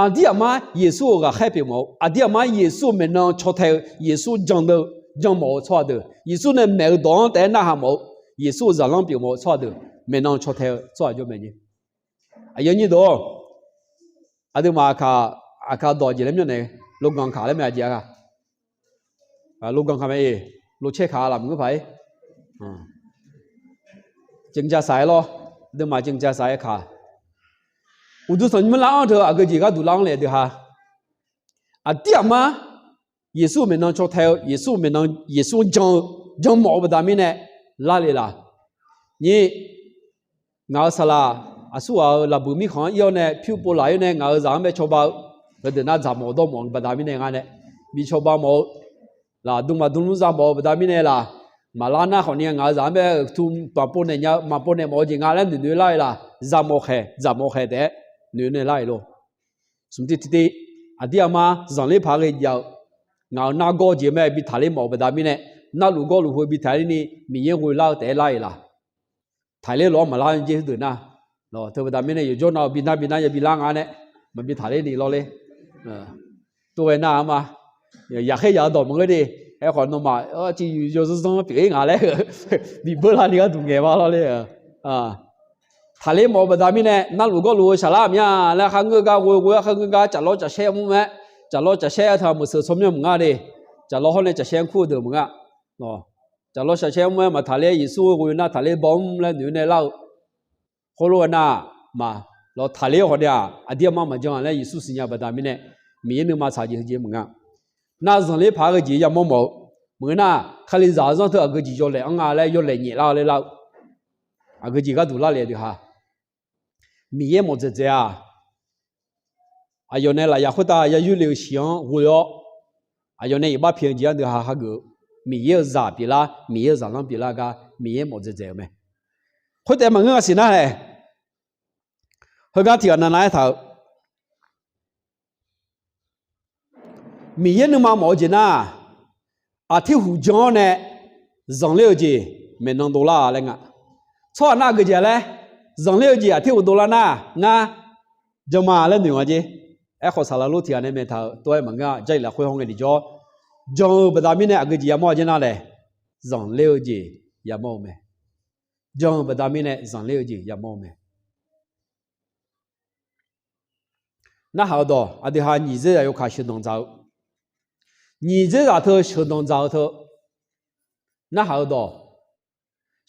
aqdir aqmar Yeqsur-euq ghaqkhaer pyeuf mawf-eu, aqdir aqmar Yeqsur-euq maeqnan caw tae-eu, Yeqsur jan-eu, jan mawf-eu tsawrhaq deuq, Yeqsur nae maeq-eu dawq-anr taef-aer narhaq mawf-eu, Yeqsur-euq zaqlanr pyeuf mawf-eu tsawrhaq deuq maeqnan caw tae-eu tsawrhaq jawr mae jeq. Aqyuif aqnyir deuq-or, aqduimaf aqkaq dawq jeq laer myanrnaeq, loganq kaq laer mae aqjeq-a. Loganq kaq mae-iq, locaer kaq laf maqngeur paq-ir. Jeqjaq saq-aer lawr, aqduimaf jeqjaq saq-aer kaq. Uqduq tanqnymr lar-anr teu aqgeu jeq gharduq lar-anr le deuq ha. Aqdir aqmar Yeqsur-euq maeqnan caw tae-eu, Yeqsur-euq maeqnan, Yeqsur jan-eu, jan mawf-eu baqda mirnae larle laq? Nyir, ngaq-euq saqlaq aqsurghaq-euq laqbuiq mirkhanq-anr ir-awr nae pyur pov laq-ir nae ngaq-euq zaq-anr bae cawba-eu, heudeuq nar dzaq mawf dawr mawf-eu baqda mirnae nga nae, bi cawba mawf-eu laq, dm maqdm lmr za mawf-eu baqda mirnae laq, maqlar nar khawfni ngaq-euq zaq-anr bae tu maqpov naeq nya-eu, maqpov naeq mawf-eu jeq nga laer noeq noeq lar-ir laq, zaq mawf khaeq, zaq mawf khaeq taef-aer noeq naeq lar-ir lor. Smq tiq tiq tiv, aqdir aqmar zanqler paq ghae jav-eu, ngaq-euq nargawr jeq mae bi taqler mawf-eu baqda mirnae, narluf gawrluf heu bi taqler ni Miqyaer ghoe lar-eu taef-aer lar-ir laq? Taqler lof-anr maqlar jer heudeuq nar, teu baqda mirnae yawqjawr nav-eu bi nar bi nar yabi lar nga nae, maqbi taqler ni lawr ler. Tov ghae nar-a ma, yaqkhaer yaq-eu dawq maqngeur de. Aerkhawf nawmaf civ yawzanr zanr pyeuf-ir nga laer bibeur lar ni gharduq ngaeq ma lawr ler. Taqler mawf-eu baqda mirnae narluf gawrluf-eu saqlar mya laer kharngeur gar ghoe ghoe-aer kharngeur gar caflawr cafshaer mr mae. Caflawr cafshaer-aer teu-aq meuq seuq tsawrmyanr maqngeur de. Caflawr hawr nae cafshaer kur-eu deuq maqngeur. Caflawr cafshaer mr-aer maqtaqler Yeqsur ghoe nar taqler baw mr laer noeq-aer nae lar-eu khoerlof-aer nar, maq lawq taqler khawf nae-aq aqdir aqmar maqjan laer Yeqsur siqnya baqda mirnae, Miqyaer nuima tsaq jeq heujeq maqngeur. Nar zanqler paq-aer ghae jeq yamawr mawf-eu maqngeur nar, Kalizaq-eu zanr teu aqgeu jeq yawlaeq anr nga laer yawlaeq nyaef lar-eu laer lar-eu, aqgeu jeq gharduq larle deuq ha. Miqyaer mawf dzaeqdzaeq-aq, aqyawf nae lafyaq khoertav ya yurle-eu shiq-anr ghoe-awr, aqyawf nae iqbax pi-eu jeq-anr deuq ha hageuf-eu, Miqyaer-euq zaq pyeuflar, Miqyaer-euq zaqlanr pyeuflar gar Miqyaer mawf dzaeqdzaeq-eu mae. Khoertaef maqngeur nga siq nar-ae, heugar tiqghaq navnav-aer taq-eu Miqyaer nuima mawf-eu jeq nar, aqtirhuq jan-awr nae zanqler-eu jeq maeqnan dovlar-a laer nga. Tsawrhaq nar aqgeu jeq laer, zanqler-eu jeq aqtirhuq dovlar nar ngar jan ma laer noeq nga jer. Aerkhawf saqlaq lor tiqghaq nae maeqtaq-euq tov-aer maqngeur-a. Jarlif lafkhoer hawr ngae tiqjawr, jan-eu baqda mirnae aqgeu jeq yamawr-a jer nar lae, zanqler-eu jeq yamawr-eu mae. Jan-eu baqda mirnae zanqler-eu jeq yamawr-eu mae. Narhaq-eu dawq aqdui ha nyiq dzerzaq yawkaq sheuqdanq dzaq-eu, nyiq dzerzaq teu sheuqdanq dzaq-eu teu, narhaq-eu dawq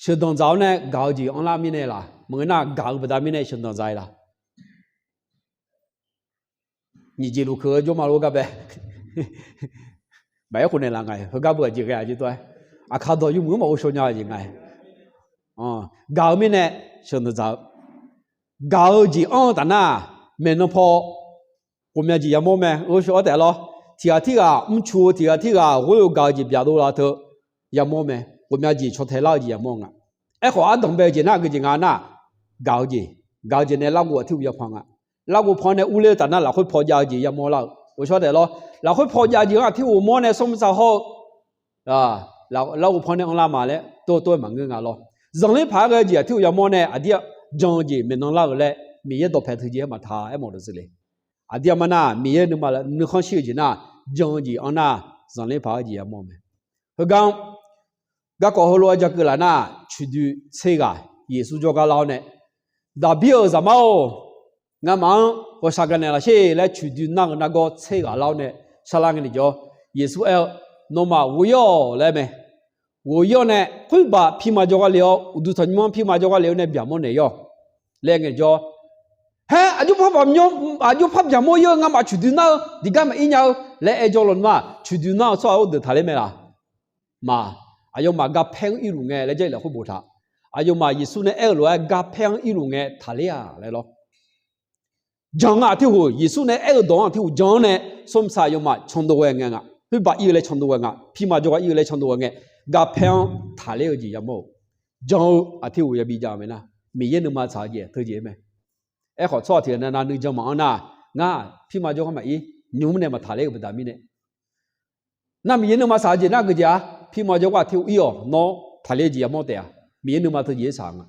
sheuqdanq dzaq-awr nae gaq-eu jeq anrlar mirnae laq, maqngeur nar gaq-eu baqda mirnae sheuqdanq dzaq-ir laq. Nyiq jeq luf keuv-eu jawr ma lor gar bae. Maqaer khof naeqlaf nga-iq heugar beu aqjeq ghae-a jeq tov-aer, aqkaq dawq yawmuiq-anr maqghov shaw nya-eu jeq nga-iq. Gaq-eu mirnae sheuqdanq dzaq-eu, gaq-eu jeq anr-eu taf nar, maeqnan paw ghawqmya jeq yamawr mae. Ghovshaw-awr taef lawr, tiqghaq tirghaq mrcu-eu tiqghaq tirghaq ghoer-eu gaq-eu jeq byaqdov laf teu yamawr mae. Ghawqmya jeq caw tae lar-eu jeq yamawr nga. Aerkhawf ardanq bae-eu jeq nar aqgeu jeq nga nar, gaq-eu jeq, gaq-eu jeq nae larghov aqtirhuq yapan nga. Larghov pan nae urler-eu taf nar lafkhoer paw jav-eu jeq yamawr lar-eu ghovshaw-awr taef lawr, lafkhoer paw jav jeq-anr aqtirhuq mawr nae smrmuiq tsaq hawr-eu larghov pan nae anrlar ma laer tov tov-aer maqngeur nga lawr. Zanqler paq-aer ghae-eu jeq aqtirhuq yamawr nae aqdir jan-eu jeq maeqnan lar-euq laer Miqyaer dawqpae teujeq-aer maqtaq-aer mawf dawq zeuq le. Aqdir aqma nar Miqyaer nuima nuikhanr shir-eu jeq nar, jan-eu jeq anr nar, zanqler paq-aer jeq yamawr-eu mae. Heugar-anr garkawv heulof-aer ja keuv laf nar, coeqdoi tser ghaq Yeqsur jawrgar lar-awr nae, Daqbir-euq zaqmar-or, ngamaf-anr ghawqshaq gaqnaeq laf sher laer coeqdoi nar-eu nargawr tser ghaq lar-awr nae sharlar ngae tiqjawr, Yeqsur aer-eu, Nawmaf ghof-ir-awq laer mae. Ghof-ir-awr nae khoerbaq pirma jawrgar le-awr, uqduq tanqnymr-anr pirma jawrgar le-awr nae byaqmawr naeq-ir-awq laer ngae tiqjawr, Haer, aqjox par byaqmawr-ir-eu ngamaf coeqdoi nar-eu tiqgar maqir nya-eu laer aer jawr lawnmr-aq, coeqdoi nar-eu tsawrhaq-euq deuq taqler mae laq? Maq, aqyawfmaf garpaer-anr irluf ngae laer Jarlif lafkhoer boftaq. Aqyawfmaf Yeqsur nae aer-eu lof-aer garpaer-anr irluf ngae taqler-aq laer lawr. Jan nga aqtirhuq, Yeqsur nae aer-eu dawq-anr aqtirhuq jan-anr nae, smrmuiq tsaq aqyawfmaf candov ghae ngae nga. Khoerbaq ir-eu laer candov ghae nga. Pirma jawrgar ir-eu laer candov ghae ngae. Garpaer-anr taqler-eu jeq yamawr-euq, jan-eu aqtirhuq yabi jav-eu mae nar, Miqyaer nuima tsaq-eu jeq teujeq-aer mae. Aerkhawf tsawrhaq tiqghaq navnav nuijan maqanr nar, ngar pirma jawrgar maqir, nymq-mr nae maqtaqler-eu baqda mirnae, nar Miqyaer nuima tsaq-eu jeq nar geujeq-a. Pirma jawrgar aqtirhuq ir-awq, nawr taqler-eu jeq yamawr taef-a. Miqyaer nuima teujeq-aer tsaq nga.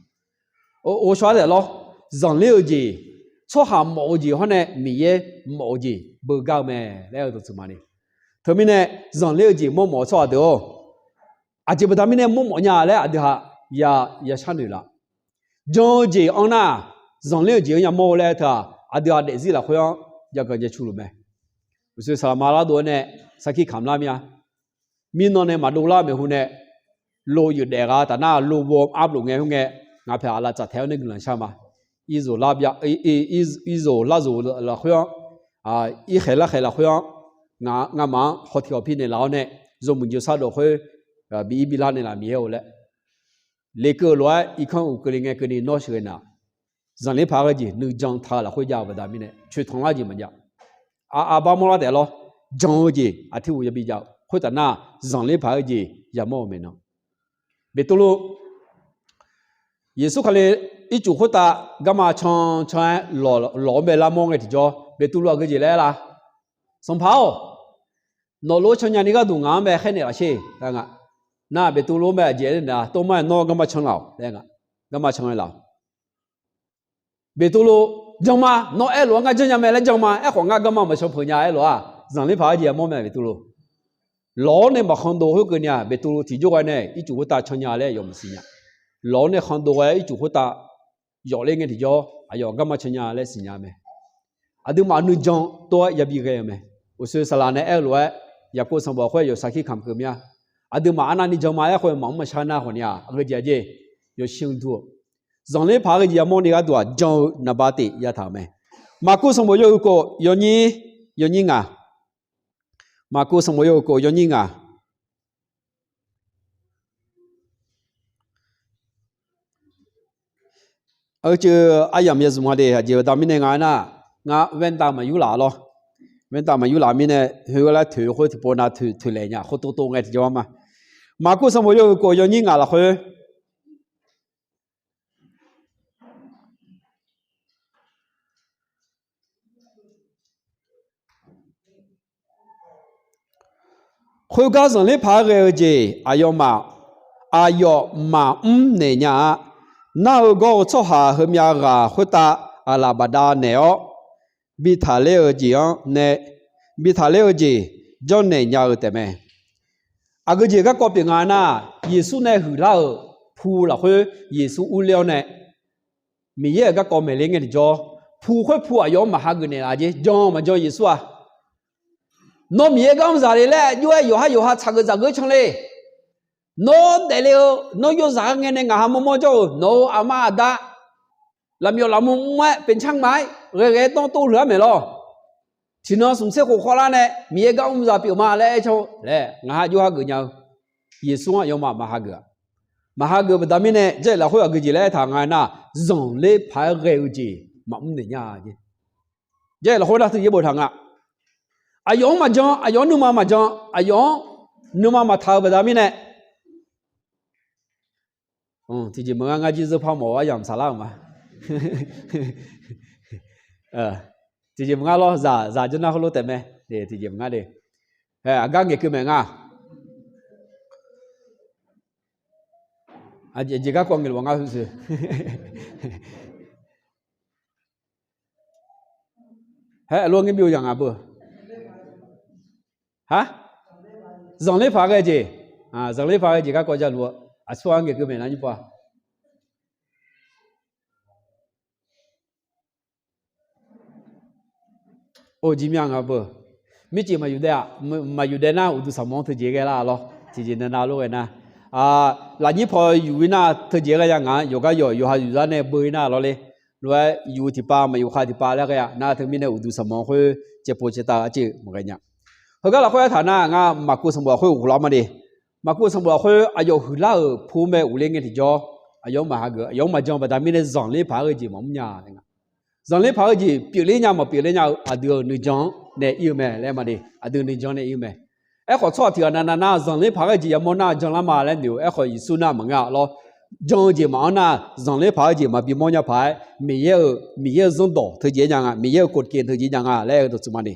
Ghovshaw-awr taef lawr, zanqler-eu jeq, tsawrhaq mawf-eu jeq hawr nae Miqyaer mawf-eu jeq beugar-eu mae laer aer-eu dawqtsuif maqni. Teumirnae, zanqler-eu jeq mawrmawf-eu tsawrhaq deuq-or, aqjeq baqda mirnae mawrmawf nya laer aqdui ha ya, ya sharnoeq laf. Jan-eu jeq anr nar, zanqler-eu jeq-anr yamawr-eu laer teu-aq, aqdui ha daefzir lafkhoer-anr jaganq jacu luf mae. Uqshoe saqlaqma lardov-aer nae sarkir kamq lar mir-a. Mirnan nae maqdov lar maeqhu nae, lo yeuf daef gha taf nar lo bo arluf ngae khoerngae, ngaq paeq aqlaf tsaf taeq-awr nae guiqlanq shar ma. Irzoq lar bya, irzoq lar zoq lafkhoer-anr, irkhaeq larkhaeq lafkhoer-anr, ngamaf-anr hawtiq hawpir naeqlaf-awr nae, yawmuiq jawrsar dawq khoer bi ir bi lar naeqlaf Miqyaer-or laer lekeuv-eu lof-aer irkanr uq keuvle ngae keuvni nawr sheuqghae nar, zanqler paq-aer ghae jeq nuijan taq-eu lafkhoer jav-eu baqda mirnae coeqtanq lar jeq maqjav. Aqbar mawrlar taef lawr, jan-eu jeq aqtirhuq yabi jav-eu khoertaf nar, zanqler paq-aer jeq yamawr-eu maeqnan. Beqtuvluv, Yeqsur Kali ircuf khoertav garma can can-aer lawq-anr bae lar mawr ngae tiqjawr, Beqtuvluv aqgeu jeq laer aer lar? Sanqpaq-or, nawq lof-aer can nya ni gharduq ngaq-anr bae khaer naeqlaf sher. Nar Beqtuvluv-anr bae aqjeq aer nar, Tov mar-aer nawr garma can laf-awq laer nga. Garma can-aer laf-awq. Beqtuvluv, Jan ma, nawr aerlof-aer ngar janrnya mae laer jan ma. Aerkhawf ngar garma maqcan peuq nya-aer lof-aq, zanqler paq-aer jeq yamawr mae Beqtuvluv. Lawq-awr nae maqkhandov khoerkeuvni-aq, Beqtuvluv tiqjawr ghae nae ircuf khoertav can nya laer yawf maqsiq nya. Lawq-awr nae khandov ghae ircuf khoertav yawf ler ngae tiqjawr aqyawf garma can nya laer siqnya mae. Aqduimaf nuijan tov-aer yabi ghae-eu mae. Uqshoe saqlaq nae aer-eu lof-aer, Yaqkov sanqbof khoer yawf sarkir kamq keuv mir-a. Aqduimaf arnavni jan ma-aer khoer maqmr maqshar nar khawf ni-aq, aqgeujeq aqjeq yawshir-eu dur-eu, zanqler paq-aer ghae jeq yamawr ni gharduq-aq jan-eu naqba tif yataq-euq mae. Maqkuv sanqbof yawhuiq kof yawnyir, yawnyir ngaq. Maqkuv sanqbof yawhuiq kof yawnyir ngaq. Aqceuq aryamq ya zmq-a de, aqjeq baqda mirnae nga aernar, ngar แว่นตา maqyur laf lawr. แว่นตา maqyur laf mirnae, heugar laer toeq khoer tiqpov nav toeq laeq nya khoer tov tov ngae tiqjawr ma. Maqkuv sanqbof yawhuiq kof yawnyir ngaq lafkhoer Khoergar zanqler paq-aer ghae-eu jeq aqyawfmaf, aqyawf maqmr naeq nya-a. Nar-eu gawr-eu tsawrhaq heumyav ghaq khoertav aqlaf bafdav naeq-awr, bi taqler-eu jeq-anr nae, bi taqler-eu jeq janrnaeq nya-eu taefmae. Aqgeujeq garkawv pyeuf nga nar, Yeqsur nae huiqlar-euq pu lafkhoer Yeqsur urler-awr nae, Miqyaer-euq garkawv maeqler ngae tiqjawr, pu khoer pu aqyawf-anr maqhageuf naeq laf jeq jan maqjan Yeqsur-aq, nawr Miqyaer gar mr zaq le laer aqjox-aer yawqhar yawqha tsaqgeuf zaqgeuf can le. Nawr daefle-eu, nawr yawzaq-aer ngae nae ngaq ha mawrmawr jawr-euq nawq-euq aqma aqda, lafmyawf lafmur mr-aer pyeufcar ma-aer ghae ghae-aer dawr tov leuq-ar maeq lawr. Tiqnan smq tser khof khawvlar nae Miqyaer gar mr zaq pyeuf ma laer aer can-eu laer ngaq ha aqjox hageuf nya-eu Yeqsur-anr aqyawfmaf maqhageuf-a. Maqhageuf baqda mirnae, Jarlif lafkhoer aqgeujeq laer aertaq nga aernar, zanqler paq-aer ghae-eu jeq maqmr naeq nya-a jeq. Jarlif lafkhoer nar teujeq boftaq nga. Aqyawf-anr maqjan, aqyawf-anr nuima maqjan, aqyawf-anr nuima maqtaq-eu baqda mirnae, tiqjeq maqngar ngar jir zeur par mawf-eu aryamq saflar-euq ma. Tiqjeq maqngar lawr, zaq zaq janr nar heulof taef mae. Tiqjeq maqngar de. Aqgar ngaeqkeuv maeq nga. Aqjeq garkawv ngaeqluf ngar heu. Haer, aqlof ngir byov yaq ngaq beu. Har, zanqler paq ghae jeq, zanqler paq ghae jeq garkawv jaluf-eu aqsur-anr ngaeqkeuv maeq nar nyir pav. Or, jir mya nga beu. Mircif maqyuf daev-aq, maqyuf daev nar uqduq saqmawr-anr teujeq ghae lar lawr. Tiqjeq navnav lof ghae nar, lafnyir paw yuf-ir nar teujeq ghae ya ngaq-anr yawqgar yawq yawqha yufzar nae beu-ir nar lawr le. Lof-aer yuf tiqpav maqyuf khav tiqpav laer ghae-a nar, teumirnae uqduq saqmawr khoer caevpov caevtav arciv maqghae nya. Heugar lafkhoer aertaq nar, ngar Maqkuv sanqbof lafkhoer ghoflar ma de. Maqkuv sanqbof lafkhoer aqyawf huiqlar-euq pu mae ghofler ngae tiqjawr, aqyawf-anr maqhageuf, aqyawf-anr maqjan baqda mirnae zanqler paq-aer ghae jeq maqmr nya laer nga. Zanqler paq-aer jeq pyeufler nya maqpyeufler nya-eu aqdui-euq nuijan-anr nae ir-eu mae laer ma de. Aqdui nuijan nae ir-eu mae. Aerkhawf tsawrhaq tiq ghaq navnav nar zanqler paq-aer ghae jeq yamawr nar janlar ma laer noeq-eu. Aerkhawf Yeqsur nar maqngeur-a lawr. Jan-eu jeq maqanr nar zanqler paq-aer jeq maqbi mawr nya paq-aer, Miqyaer-euq, Miqyaer-euq zanrdawq teujeq-aer nya nga, Miqyaer-euq กฎเกณฑ์ teujeq nya nga laer aer-eu dawqtsuif ma de.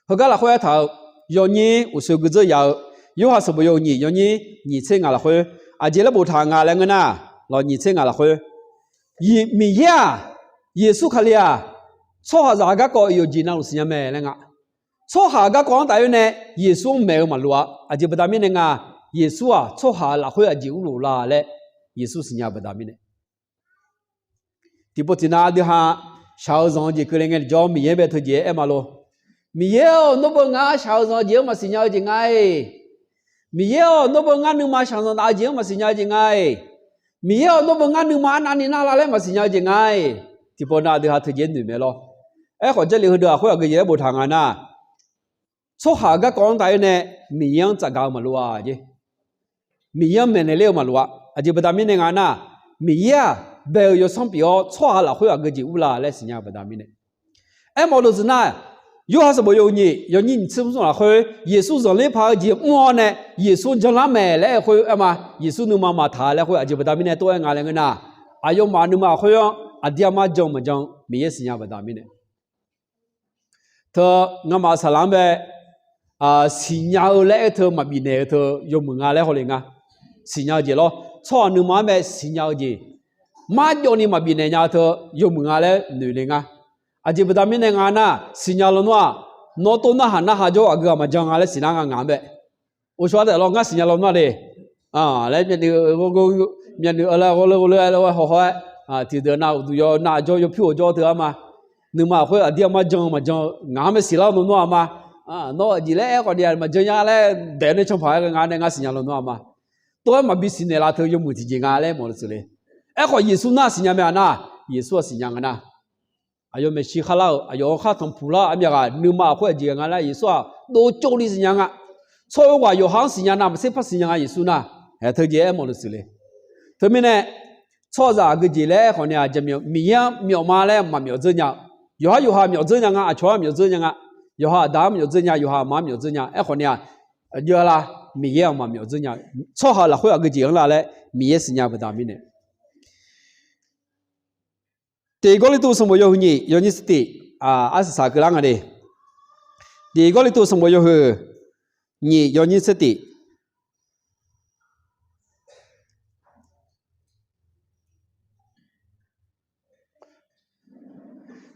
Heugar lafkhoer aertaq-eu, yawnyir uqsoe gui dzeur yaf-eu, Yorhaq sanqbof yawhuiq nyiq yawnyir nyiq tser ngaq lafkhoer, aqjeq laer boftaq nga laer ngeur nar, lawq nyiq tser ngaq lafkhoer, Miqyaer-aq, Yeqsur Kali-aq, tsawrhaqzaq garkawv yawqjeq navluf siqnya mae laer nga. Tsawrhaq garkawv-anr taf-aer nae Yeqsur-anr maeq-eu maqloq-a. Aqjeq baqda mirnae nga, Yeqsur-aq tsawrhaq lafkhoer aqjeq urluf la laer Yeqsur siqnya baqda mirnae. Tiqpov tiqnav aqdui ha shaq-eu zanq-eu jeq keuvle ngae tiqjawr Miqyaer bae teujeq-aer aer ma lor. Miqyaer-awq, nawr beu ngar shaq-eu zanq-eu jeq-anr maqsiq nya-eu jeq nga-iq. Miqyaer-awq, nawr beu ngar nuima shaqzanq taf-eu jeq-anr maqsiq nya-eu jeq nga-iq. Miqyaer-awq, nawr beu ngar nuima arnavni narlar laer maqsiq nya-eu jeq nga-iq. Tiqpov nav aqdui ha teujeq noeq mae lor. Aerkhawf Jarlif heudeuq lafkhoer aqgeu jeq laer boftaq nga nar, tsawrhaq garkawv-anr taf-aer nae Miqyaer-anr tsafgaq-eu maqloq-a jeq. Miqyaer-anr maeqnaeq ler-eu maqloq-a. Aqjeq baqda mirnae nga nar, Miqyaer-aq bae-eu yawsanr pyeuf-awr tsawrhaq lafkhoer aqgeu jeq urla laer siqnya baqda mirnae. Aermawf-eu deuqtsuif nar, Yorhaq sanqbof yawhuiq nyiq yawnyir nyiq tser smr lafkhoer Yeqsur zanqler paq-eu jeq mr-awr nae Yeqsur janlar maeq laer aer-eu khoer aer ma. Yeqsur nuima maqtaq laer khoer aqjeq baqda mirnae tov-aer nga laer ngeur nar, aqyawfmaf nuima khoer-anr aqdir armar jan maqjan Miqyaer siqnya baqda mirnae. Teu, ngamaf saqlaq-anr bae siqnya-eu laer aer teu maqbifnaeq-eu teu yawmuiq nga laer hawle nga. Siqnya-eu jeq lawr, tsawrhaq nuima-anr bae siqnya-eu jeq marjawvni maqbifnaeq nya-eu teu yawmuiq nga laer noeq le nga. Aqjeq baqda mirnae nga nar, siqnya lawnmr-aq, nawr tov narhaq narhaq jawr aqgeu ghaq maqjan nga laer siqnar nga ngaq-anr bae. Oqshawq-ar taef lawr ngar siqnya lawnmr-a de laer myavnuiv-eu Myavnuiv-eu laer ghawrleur ghawrleur-aer laer hawhaw-aer, tiqdeuq nav uqduq yaw nav jawr yawpyur-eu jawr teu-a ma. Nuima lafkhoer aqdir aqmar jan-eu maqjan-eu ngaq-anr maeqsiq lar-eu nawr nawr-aq ma. Nawr aqjeq laer aerkhawf ni maqjan nya laer daef nae canpaq-aer ghae nga nae ngar siqnya lawnmr-a ma. Tov-aer maqbi siqnaeq laf teu yawmuiq tiqjeq nga laer mawf-eu teuq le. Aerkhawf Yeqsur nar siqnya mae-a nar, Yeqsur-aq siqnya nga nar. Aqyawf maeqshi kharlar-euq, aqyawf-anr khar tanqpuq lar-eu aqmyaq ghaq nuima lafkhoer aqjeq ghae nga laer Yeqsur-aq dovcov ni siqnya nga. Tsawrhaq-eu ghaq yawqha-anr siqnya nar maqtser par siqnya nga Yeqsur nar. Aer teu jeq aermawf-eu teuq le. Teumirnae tsawrhaqzaq aqgeujeq laer aerkhawf ni-aq, Miqyaer-anr myawf ma laer maqmyawf dzeur nya-eu. Yawqhar yawqha myawf dzeur nya nga, aqcawq-anr myawf dzeur nya nga. Yawqha aqda-anr myawf dzeur nya, yawqha aqma-anr myawf dzeur nya. Aerkhawf ni-aq, aqjox-a la, Miqyaer-anr maqmyawf dzeur nya. Tsawrhaq lafkhoer aqgeujeq-anr la laer Miqyaer siqnya baqda mirnae. Tiq Gawrliqtu sanqbof yawhuiq nyiq yawnyir tser tiq, arsaq saq keuvlar nga de. Tiq Gawrliqtu sanqbof yawhuiq nyiq yawnyir tser tiq.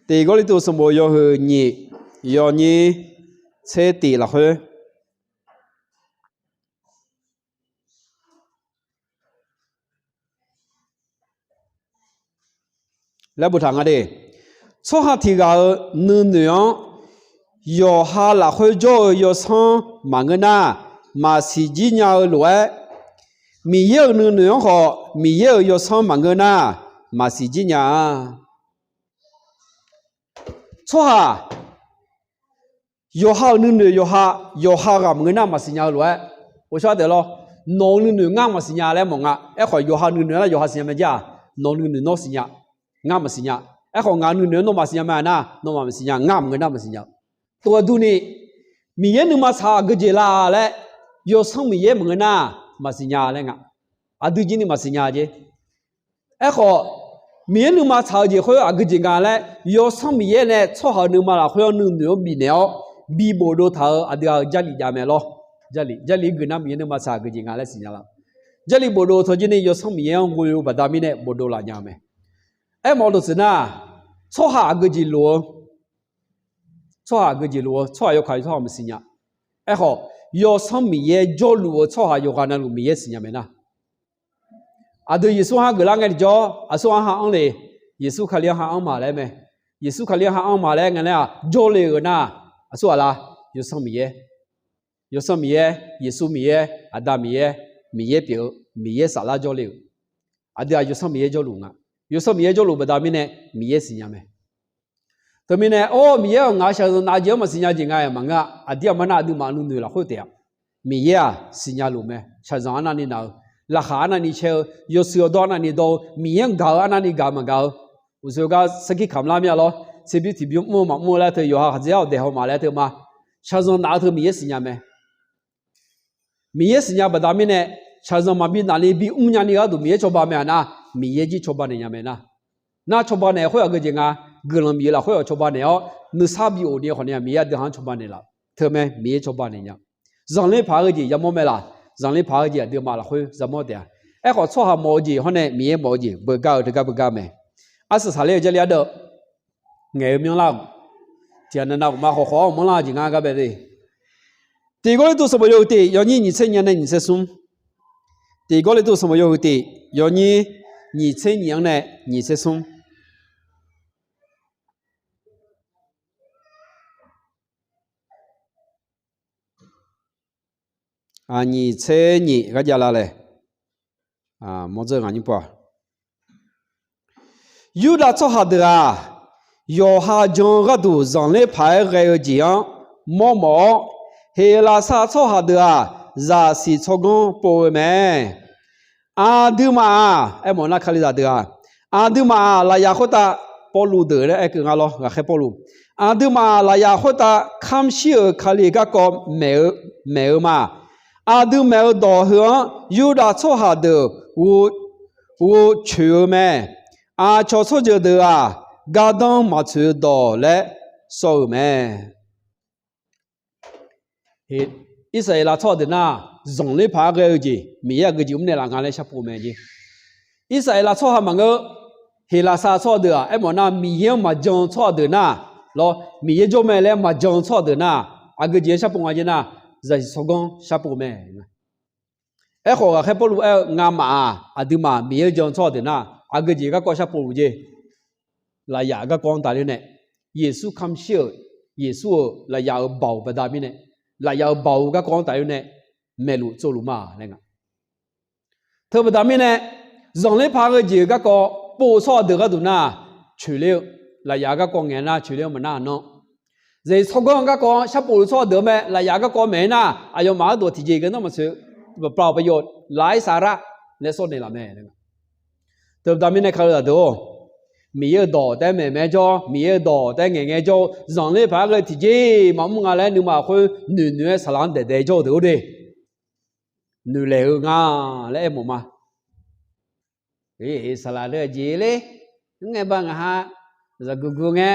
Tiq Gawrliqtu sanqbof yawhuiq nyiq yawnyir tser tiq lafkhoer laer boftaq nga de. Tsawrhaq tiq ghaq-euq nuinoeq-anr yawqha lafkhoer jawr-eu yawsanr maqngeur nar, maqsiq jir nya-eu lof-aer, Miqyaer-euq nuinoeq-anr khawf Miqyaer-euq yawsanr maqngeur nar, maqsiq jir nya-a. Tsawrhaq yawqha-euq nuinoeq yawqha, yawqha ghaq maqngeur nar maqsiq nya-eu lof-aer, ghovshaw daef lawr. Nawq-euq nuinoeq ngar maqsiq nya laer mawf nga. Aerkhawf yawqha nuinoeq nar yawqha siqnya mae jer-aq, nawq-euq nuinoeq nawr siqnya, ngar maqsiq nya. Aerkhawf ngaq nuinoeq-anr nawmaf siqnya mae-a nar, nawmaf maqsiq nya, ngar maqngeur nar maqsiq nya. Tov-aer durni, Miqyaer nuima tsaq-eu aqgeujeq la laer, yawsanr Miqyaer maqngeur nar maqsiq nya laer nga. Aqdui jir ni maqsiq nya jer. Aerkhawf, Miqyaer nuima tsaq-eu jeq khoer aqgeujeq nga laer, yawsanr Miqyaer nae tsawrhaq-euq nuima lafkhoer-anr nuinoeq-anr bifnaeq-awr, bi bofdov taq-euq aqdui-aq-euq Jarlif jav mae lawr. Jarlif, Jarlif-aer gui nar Miqyaer nuima tsaq aqgeujeq nga laer siqnya laf. Jarlif bofdov tawjir ni yawsanr Miqyaer-anr ghoe-eu baqda mirnae bofdov laf nya-eu mae. Aermawf-eu deuq teuq nar, tsawrhaq aqgeujeq lof-eu, tsawrhaq aqgeujeq lof-eu, tsawrhaq yawkaq tsawrhaq maqsiq nya. Aerkhawf, yawsanr Miqyaer jawrluf-eu tsawrhaq yawqghaq navluf Miqyaer siqnya mae nar. Aqdui Yeqsur-anr geuflar ngae tiqjawr, aqsur-anr ha anr le, Yeqsur Kali-anr ha anr ma laer mae. Yeqsur Kali-anr ha anr ma laer nga nar-aq, jawrle-euq nar, aqsur aqla, yawsanr Miqyaer. Yawsanr Miqyaer, Yeqsur Miqyaer, Aqda Miqyaer, Miqyaer pyeuf-eu, Miqyaer saflar jawrle-euq. Aqdui-aq yawsanr Miqyaer jawrluf nga. Yawsanr Miqyaer jawrluf baqda mirnae Miqyaer siqnya mae. Teumirnae, or, Miqyaer-aq ngaq-euq shaqzanq naf-eu jeq-anr maqsiq nya jeq nga-aer maqngeur-a. Aqdir aqma nar aqduimaf nuinoeq lafkhoer taef-a. Miqyaer-aq siqnya luf mae. Shaqzanq arnavni naq-eu, laqkhaq arnavni caer-eu, yawshuif yawdawr arnavni dawr-eu, Miqyaer-anr gaq-eu arnavni gaq maqgaq-eu, uqshoe gar sarkir kamq lar mir-a lawr. Tserbymr tiqbymr mr-eu maqmr-eu laer teu yawqha khaqdzerzaq-awq daeqhaw ma laer teu ma. Shaqzanq naf-eu teu Miqyaer siqnya mae. Miqyaer siqnya baqda mirnae, shaqzanq maqbi nafni bimr nyani gharduq Miqyaer cawba mae-a nar, Miqyaer jir cawba naeq nya mae nar. Nar cawba naeq-eu khoer aqgeujeq nga, guiqlanq bif-eu lafkhoer-awq cawba naeq-awr, nuisar bi of ni khawf ni-aq Miqyaer aqdui-anr cawba naeq laf. Teumae Miqyaer cawba naeq nya. Zanqler paq-aer ghae jeq yamawr mae laf. Zanqler paq-aer ghae jeq aqduimaf lafkhoer yamawr taef-a. Aerkhawf tsawrhaq mawf-eu jeq hawr nae Miqyaer mawf-eu jeq beugar-eu teugar beugar mae. Arsaq saqler-eu Jarlif ardeuv ngaeq-eu myanrlar-euq tiqghaq navnav uqma khawf khawf-awr manrlar-eu jeq ngar gar bae le. Tiq Gawrliqtu sanqbof yawhuiq tiq yawnyir nyiq tser nyiq-anr nae nyiq tser smr. Tiq Gawrliqtu sanqbof yawhuiq tiq yawnyir nyiq tser nyiq-anr nae nyiq tser smr. Nyiq tser nyiq gharjav la laer mawrdzer ngaq nyir pov-a. Yurdav tsawrhaq deuq-aq, yawqha jan-eu gharduq zanqler paq-aer ghae-eu jeq-anr mawrmawf-awr, Heqlaqsar tsawrhaq deuq-aq, zaqsiq tsawrganr pov-eu mae. Aqduimaf-aq, aermawf nar Kalizaq deuq-aq, aqduimaf-aq lafyaq khoertav, Pawrluv deuq laer aerkeuv nga lawr, ghaqkhaer Pawrluv. Aqduimaf-aq lafyaq khoertav kamr shir-euq Kali garkawv maeq-eu, maeq-eu ma. Aqdui maeq-eu dawq heu-anr Yurdav tsawrhaq deuq ghovcoeq-eu mae. Aqcawq tsawrjeuq deuq-aq, gardanr maqtsoeq-eu dawq laer sawr-euq mae. Irsaqleqlav tsawrhaq deuq nar, zanqler paq-aer ghae-eu jeq Miqyaer aqgeujeq mr naeqlaf nga laer sharpov mae jeq. Irsaqleqlav tsawrhaq maqngeur, Heqlaqsar tsawrhaq deuq-aq, aermawf nar Miqyaer-anr maqjan-eu tsawrhaq deuq nar, lawr, Miqyaer jawr mae laer maqjan-eu tsawrhaq deuq nar, aqgeujeq-anr sharpov nga jeq nar, zaqsiq tsawrganr sharpov mae. Aerkhawf, ghaqkhaer Pawrluv aer-eu, Ngamaf-aq, aqduimaf Miqyaer-eu jan-eu tsawrhaq deuq nar, aqgeujeq garkawv sharpov luf jeq. Lafyaf garkawv-anr tafler nae, Yeqsur kamq shir-euq, Yeqsur-euq lafyaf-euq baoq baqda mirnae, lafyaf-euq baoq garkawv-anr tafler nae, maeqluf tsovluf ma laer nga. Teubaqda mirnae, zanqler paq-aer ghae-eu jeq-euq garkawv pov-eu tsawrhaq deuq gharduq nar, coeqler-eu, lafyaf garkawv ngaeq nar coeqler-eu maqnar-a nawr. Zaqsiq tsawrganr-eu garkawv-anr sharpov luf tsawrhaq deuq-anr mae, lafyaf garkawv maeq-aer nar, aqyawfmaf gharduq tiqjeq-iq gardanr maqtsoeq, paqpla-awq paqyawf laf-aer saqlar laer sawr naeqlaf mae. Teubaqda mirnae kalizaq deuq-or, Miqyaer-euq dawq taef-aer maeq mae-aer jawr, Miqyaer-euq dawq taef-aer ngaeq ngae-aer jawr-eu zanqler paq-aer ghae-eu tiqjeq maqmr nga laer nuima khoer noeqnoeq-aer saqlaq-anr daeqdaeq jawr-eu deuq-or de. Noeqlaeq-eu nga laer aermawf ma. Saqlaq deuq jeq ler, mr ngae ba ngaq ha, zaqguq guq ngae,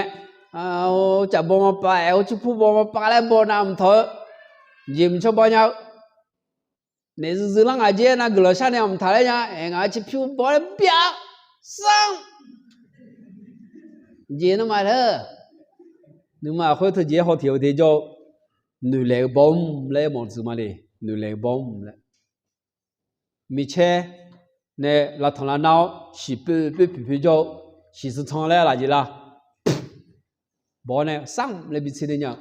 caf baw ma pav-aer, or cirpur baw ma pav laer baw nav mqtawq-eu jeq mqcawr baw nya-eu, naef zuizuir lar ngaq jeq nav guiqlanq shar nae mqtaq laer nya, aer ngaq-anr cirpur baw laer byav sanr jeq nawmaf teu, nuima khoer teujeq-aer haw tiq-eu te jawr-eu, noeqlaeq-eu baw mr laer aermawf tsuif ma le, noeqlaeq-eu baw mr laer. Micaer nae lavtanq lavnar-awr shiqpoeq poeq poeq poeq jawr-eu, shiqsanr tsanr laer laf jeq lar. Baw-awr nae sarmq laer bitser nya-eu,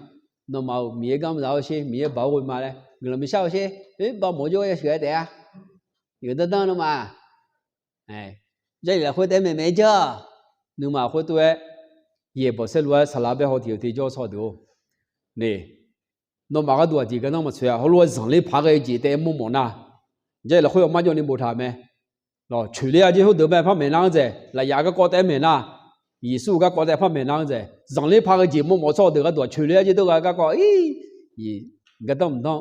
nawmaf-euq Miqyaer gar mr zaq-eu sher, Miqyaer baoq-awr ghoe ma laer guiqlanq bishar-eu sher, oer bav mawf-eu jawr-aer yasheuq aer taef-a. Yawqdanr danr nawmaf, Jarlif lafkhoer taef-aer maeqmaeq-aer jawr-a, nuima khoer tov-aer, yaeqbawq saerlu-aer saqlaq bae haw tiq-eu te jawr-eu tsawrhaq deuq-or, nawmaf gharduq aqjeq gardanr maqtsoeq-a. Heulof-aer zanqler paq-aer ghae-eu jeq taef-aer mawrmawf nar, Jarlif lafkhoer yawmar jawrni boftaq mae. Coeqler-a jeq hawr deuq mae par maeqnar-anr dzaeq, lafyaf garkawv taef-aer maeqnar, Yeqsur-euq garkawv taef-aer par maeqnar-anr dzaeq, zanqler paq-aer ghae-eu jeq mawrmawf tsawrhaq deuq gharduq coeqler-a jeq deuq ghae garkawv-ir, gardanr mqdanr.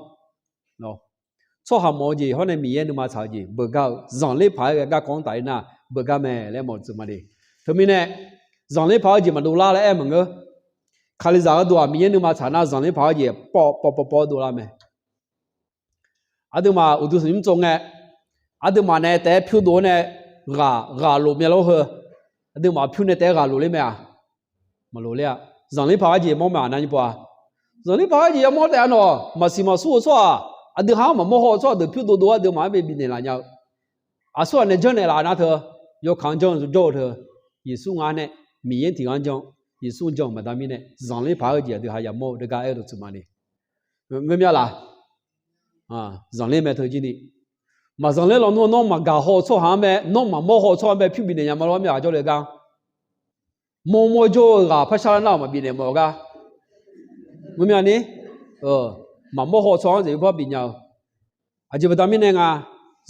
Tsawrhaq mawf-eu jeq hawr nae Miqyaer nuima tsaq-eu jeq beugar-eu, zanqler paq-aer ghae garkawv-anr tafler nar beugar mae laer mawf tsuif ma le. Teumirnae, zanqler paq-aer jeq maqdov lar laer aer maqngeur. Kalizaq gharduq-aq Miqyaer nuima tsaq nar zanqler paq-aer jeq pawv pawv pawv pawv-aer dovlar mae. Aqduimaf uqduq tanqnymr tsov ngae, aqduimaf nae taef-aer pyurdov-awr nae ghaq ghaq lof myav lor heu, aqduimaf pyur nae taef-aer ghaq lof ler mae-aq, maqlof ler-a. Zanqler paq-aer jeq mawr mae-aq nar nymr pov-a. Zanqler paq-aer jeq yamawr taef-a nawq, maqsiq maqsur-eu tsawrhaq, aqdui ha-anr maqmawr haw-eu tsawrhaq deuq pyurdov dov-awr aqduimaf-anr bae bifnaeq laf nya-eu, aqsurghaq nae janrnaeq laf nar teu, yawkaq-anr janr jawr-eu teu, Yeqsur nga nae, Miqyaer tiq ghaq-anr jan, Yeqsur-anr jan-eu baqda mirnae zanqler paq-aer jeq aqdui ha yamawr-eu deugar aer-eu dawqtsuif ma le. Ngeur mya laf? Zanqler mae teu jir ni. Maqzanqler lawnmr nawr maqgaq haw-eu tsawrhaq-anr mae, nawr maqmawr haw-eu tsawrhaq-anr mae pyur bifnaeq nya ma lor, mya ghaq jawrle gar. Mawrmawr jawr-eu ghaq par shar lar nar-awq maqbifnaeq mawf-eu gar. Ngeur mya ni, maqmawr haw-eu tsawrhaq-anr zaeq par bifnya-eu. Aqjeq baqda mirnae nga,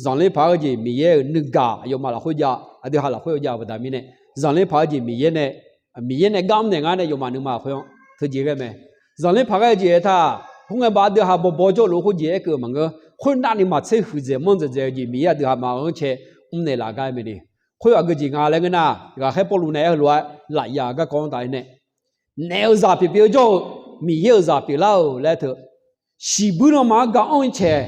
zanqler paq-aer jeq Miqyaer-euq nuigaq aqyawfmaf lafkhoer jav, aqdui ha lafkhoer jav-eu baqda mirnae, zanqler paq-aer jeq Miqyaer nae, Miqyaer nae gar mrnaeq ngar nae yawfmaf nuima khoer-anr teujeq ghae mae. Zanqler paq-aer jeq aertaq, khoerngae baf aqdui ha bawbaw jawrluf khoerjeq aerkeuv maqngeur. Khoernav ni maqtser huiqdzaeq manr dzaeqdzaeq-eu jeq Miqyaer aqdui ha maqanr cae mrnaeq laf gar mae le. Khoer aqgeujeq nga laer ngeur nar, ghaqkhaer Pawrluv nae aer-eu lof-aer lafyaf garkawv-anr tafler nae, naef-euq zaq pyeuf pyeuf-eu jawr-eu, Miqyaer-euq zaq pyeuflar-euq laer teu, shiqbuir lanma-anr ga anr-ir caeq,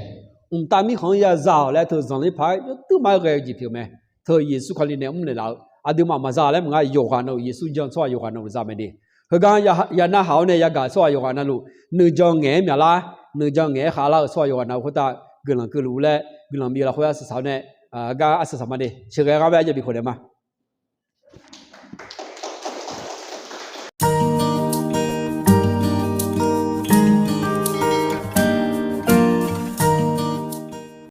mqtav mirkhanq-anr ya za-awq laer teu zanqler paq-aer yawduirma-aer ghae-eu jeq pyeuf mae. Teu Yeqsur Kali nae mrnaeq laf-eu aqduimaf maqza laer maqnga, yawqghaq navluf Yeqsur jan tsawrhaq yawqghaq navluf za mae de. Heugar ya, ya narhaq-awr nae yagaq tsawrhaq yawqghaq navluf, nuijan ngaeq-aer myaqlar, nuijan ngaeq-aer khavlar-euq tsawrhaq yawqghaq navluf khoertav guiqlanq keuvluf laer guiqlanq bif lafkhoer arsaq saq-awr nae, gar arsaq saq ma de. Sheuqghae gar bae aryamq bif khof naeq ma.